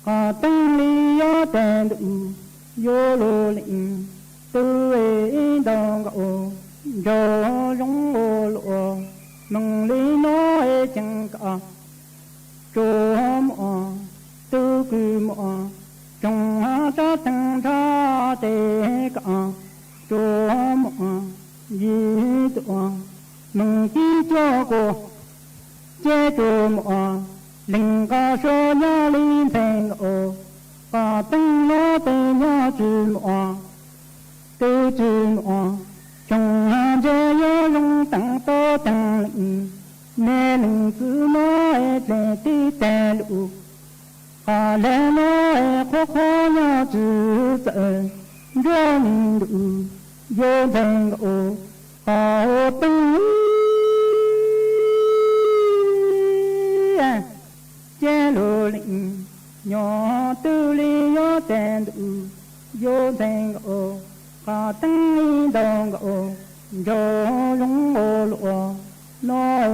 qos teeb li yuav teg ntuj, yuav lug leej tub es ib ntau nkaus, nraug zoo ua luaj, moog li nuav es caag kaam tsuas muaj, tub kws muaj, tsoom hab tsob teeg nrha tes kaam tsuas muaj, yig tuam, moog kib cuaj kuas ceb tsuas muaj, leej qos suav yaj li ntxhais nkaus, qos teeb nuav tes yaj tsi muaj, tub tsi muaj, tsoom hab ntshe yuav zoo teeg tub teeg leej, neb leej txwv nuav es dlej tib teg lug, qos le nuav es qhuav qhuav yaj tsi txawm ntsuab nis ntuj, yuav ntxhais nkaus, qos teeb ceb lug leej, nyob tub li yuav teg ntuj, yuav ntxhais nkaus, qos teeb ib ntau nkaus, nraug zoo ua luaj, nuav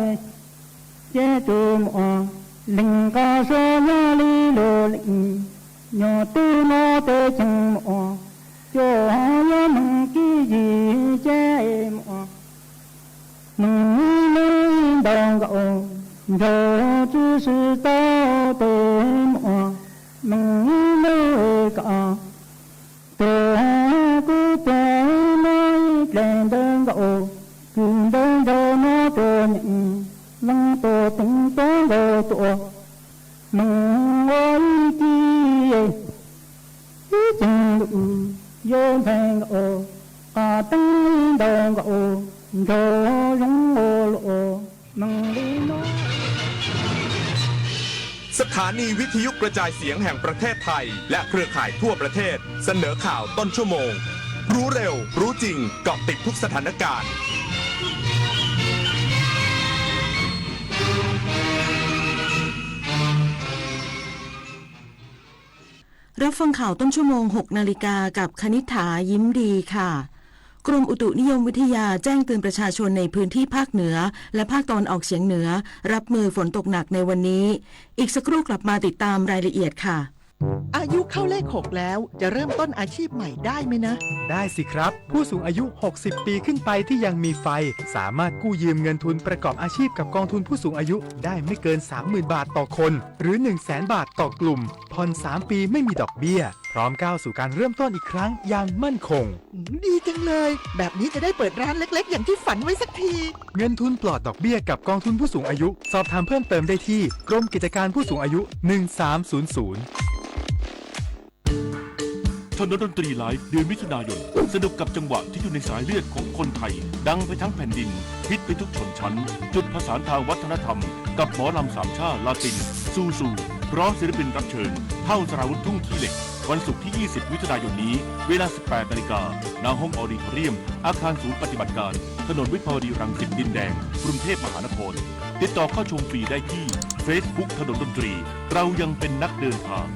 ceb tsuas muaj, leej qos suav yaj li lug leej, nyob tub nuav tes caag muaj, cuaj yuav moog kib yig ceb muaj, moog ib lub ib ntau nkaus, nraug tsi sib tau tes muaj, moog ib lub kaam tug kub teg muaj ib dlej ntawd nkaus, kws ntawd nraug nuav tsuas nyeem, leej tuam teev tuab nkaus tuam, moog ua ib kib ib ceeg ntuj, yuav ntxhais nkaus, qos teeb ib ntau nkaus, nraug zoo ua luaj, moog li nuav. สถานีวิทยุกระจายเสียงแห่งประเทศไทย และเครือข่ายทั่วประเทศ เสนอข่าวต้นชั่วโมง รู้เร็ว รู้จริง เกาะติดทุกสถานการณ์ รับฟังข่าวต้นชั่วโมง หกนาฬิกา กับคณิษฐา ยิ้มดีค่ะ กรมอุตุนิยมวิทยาแจ้งเตือนประชาชนในพื้นที่ภาคเหนือ และภาคตะวันออกเฉียงเหนือ รับมือฝนตกหนักในวันนี้ อีกสักครู่กลับมาติดตามรายละเอียดค่ะ อายุเข้าเลขหกแล้ว จะเริ่มต้นอาชีพใหม่ได้ไหมนะ ได้สิครับ ผู้สูงอายุ หกสิบ ปีขึ้นไปที่ยังมีไฟ สามารถกู้ยืมเงินทุนประกอบอาชีพกับกองทุนผู้สูงอายุได้ไม่เกิน สามหมื่น บาทต่อคน หรือ หนึ่งแสน บาทต่อกลุ่ม ผ่อน สาม ปีไม่มีดอกเบี้ย พร้อมก้าวสู่การเริ่มต้นอีกครั้งอย่างมั่นคง ดีจังเลย แบบนี้จะได้เปิดร้านเล็กๆ อย่างที่ฝันไว้สักที เงินทุนปลอดดอกเบี้ยกับกองทุนผู้สูงอายุ สอบถามเพิ่มเติมได้ที่กรมกิจการผู้สูงอายุ หนึ่งสามศูนย์ศูนย์ ถนนดนตรีไลฟ์เดือนมิถุนายน สนุกกับจังหวะที่อยู่ในสายเลือดของคนไทย ดังไปทั้งแผ่นดิน ฮิตไปทุกชนชั้น จุดผสานทางวัฒนธรรม กับหมอลำสามชาติลาติน ซูซู พร้อมศิลปินรับเชิญ เท่าสราวุธทุ่งขี้เหล็ก วันศุกร์ที่ ยี่สิบ มิถุนายนนี้ เวลา สิบแปด นาฬิกา ณ ห้องออดิทอเรียม อาคารศูนย์ปฏิบัติการ ถนนวิภาวดีรังสิตดินแดง กรุงเทพมหานคร ติดต่อเข้าชมฟรีได้ที่ Facebook ถนนดนตรี เรายังเป็นนักเดินทาง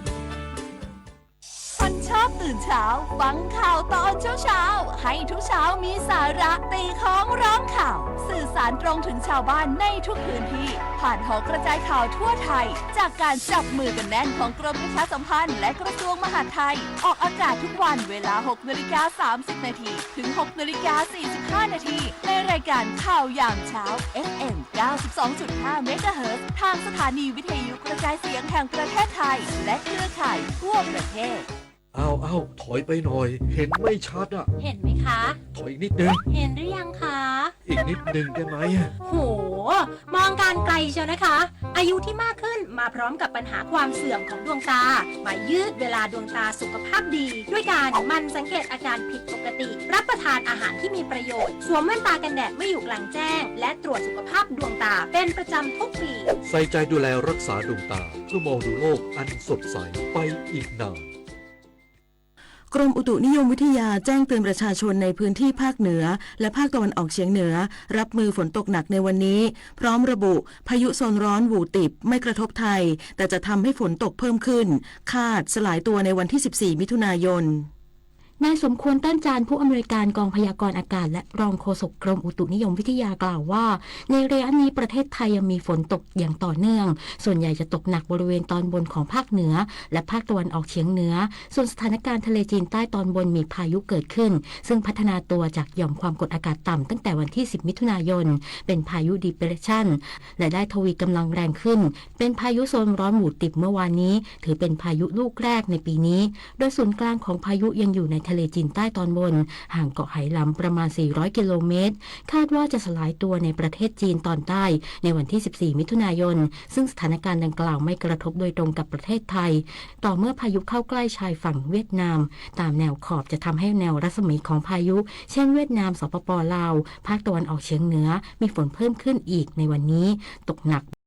คนชอบตื่นเช้า ฟังข่าวตอนเช้าๆ ให้ทุกเช้ามีสาระ ตีค้องร้องข่าว สื่อสารตรงถึงชาวบ้านในทุกพื้นที่ ผ่านหอกระจายข่าวทั่วไทย จากการจับมือกันแน่นของกรมประชาสัมพันธ์และกระทรวงมหาดไทย ออกอากาศทุกวันเวลา หกนาฬิกา สามสิบนาที ถึง หกนาฬิกา สี่สิบห้านาที ในรายการข่าวยามเช้า เอฟเอ็ม เก้าสิบสองจุดห้า เมกะเฮิรตซ์ ทางสถานีวิทยุกระจายเสียงแห่งประเทศไทย และเครือข่ายทั่วประเทศ อ้าว อ้าว ถอยไปหน่อย เห็นไม่ชัดอะ เห็นไหมคะ ถอยอีกนิดนึง เห็นหรือยังคะ อีกนิดนึงได้ไหม โห มองการไกลเชียวนะคะ อายุที่มากขึ้นมาพร้อมกับปัญหาความเสื่อมของดวงตา มายืดเวลาดวงตาสุขภาพดี ด้วยการหมั่นสังเกตอาการผิดปกติ รับประทานอาหารที่มีประโยชน์ สวมแว่นตากันแดดเมื่ออยู่กลางแจ้ง และตรวจสุขภาพดวงตาเป็นประจำทุกปี ใส่ใจดูแลรักษาดวงตา เพื่อมองดูโลกอันสดใสไปอีกนาน กรมอุตุนิยมวิทยาแจ้งเตือนประชาชนในพื้นที่ภาคเหนือ และภาคตะวันออกเฉียงเหนือ รับมือฝนตกหนักในวันนี้ พร้อมระบุ พายุโซนร้อนหวู่ติบไม่กระทบไทย แต่จะทำให้ฝนตกเพิ่มขึ้น คาดสลายตัวในวันที่ สิบสี่ มิถุนายน นายสมควร ต้านจาน ผู้อำนวยการกองพยากรณ์อากาศ และรองโฆษกกรมอุตุนิยมวิทยากล่าวว่า ในระยะนี้ประเทศไทยยังมีฝนตกอย่างต่อเนื่อง ส่วนใหญ่จะตกหนักบริเวณตอนบนของภาคเหนือ และภาคตะวันออกเฉียงเหนือ ส่วนสถานการณ์ทะเลจีนใต้ตอนบนมีพายุเกิดขึ้น ซึ่งพัฒนาตัวจากหย่อมความกดอากาศต่ำตั้งแต่วันที่ สิบ มิถุนายน เป็นพายุ depression และได้ทวีกำลังแรงขึ้น เป็นพายุโซนร้อนหวู่ติบเมื่อวานนี้ ถือเป็นพายุลูกแรกในปีนี้ โดยศูนย์กลางของพายุยังอยู่ในทะเลจีนใต้ตอนบน ห่างเกาะไหหลำประมาณ สี่ร้อย กิโลเมตร คาดว่าจะสลายตัวในประเทศจีนตอนใต้ในวันที่ สิบสี่ มิถุนายน ซึ่งสถานการณ์ดังกล่าวไม่กระทบโดยตรงกับประเทศไทย ต่อเมื่อพายุเข้าใกล้ชายฝั่งเวียดนาม ตามแนวขอบจะทำให้แนวรัศมีของพายุ เช่นเวียดนาม สปป ลาว ภาคตะวันออกเฉียงเหนือ มีฝนเพิ่มขึ้นอีกในวันนี้ ตกหนัก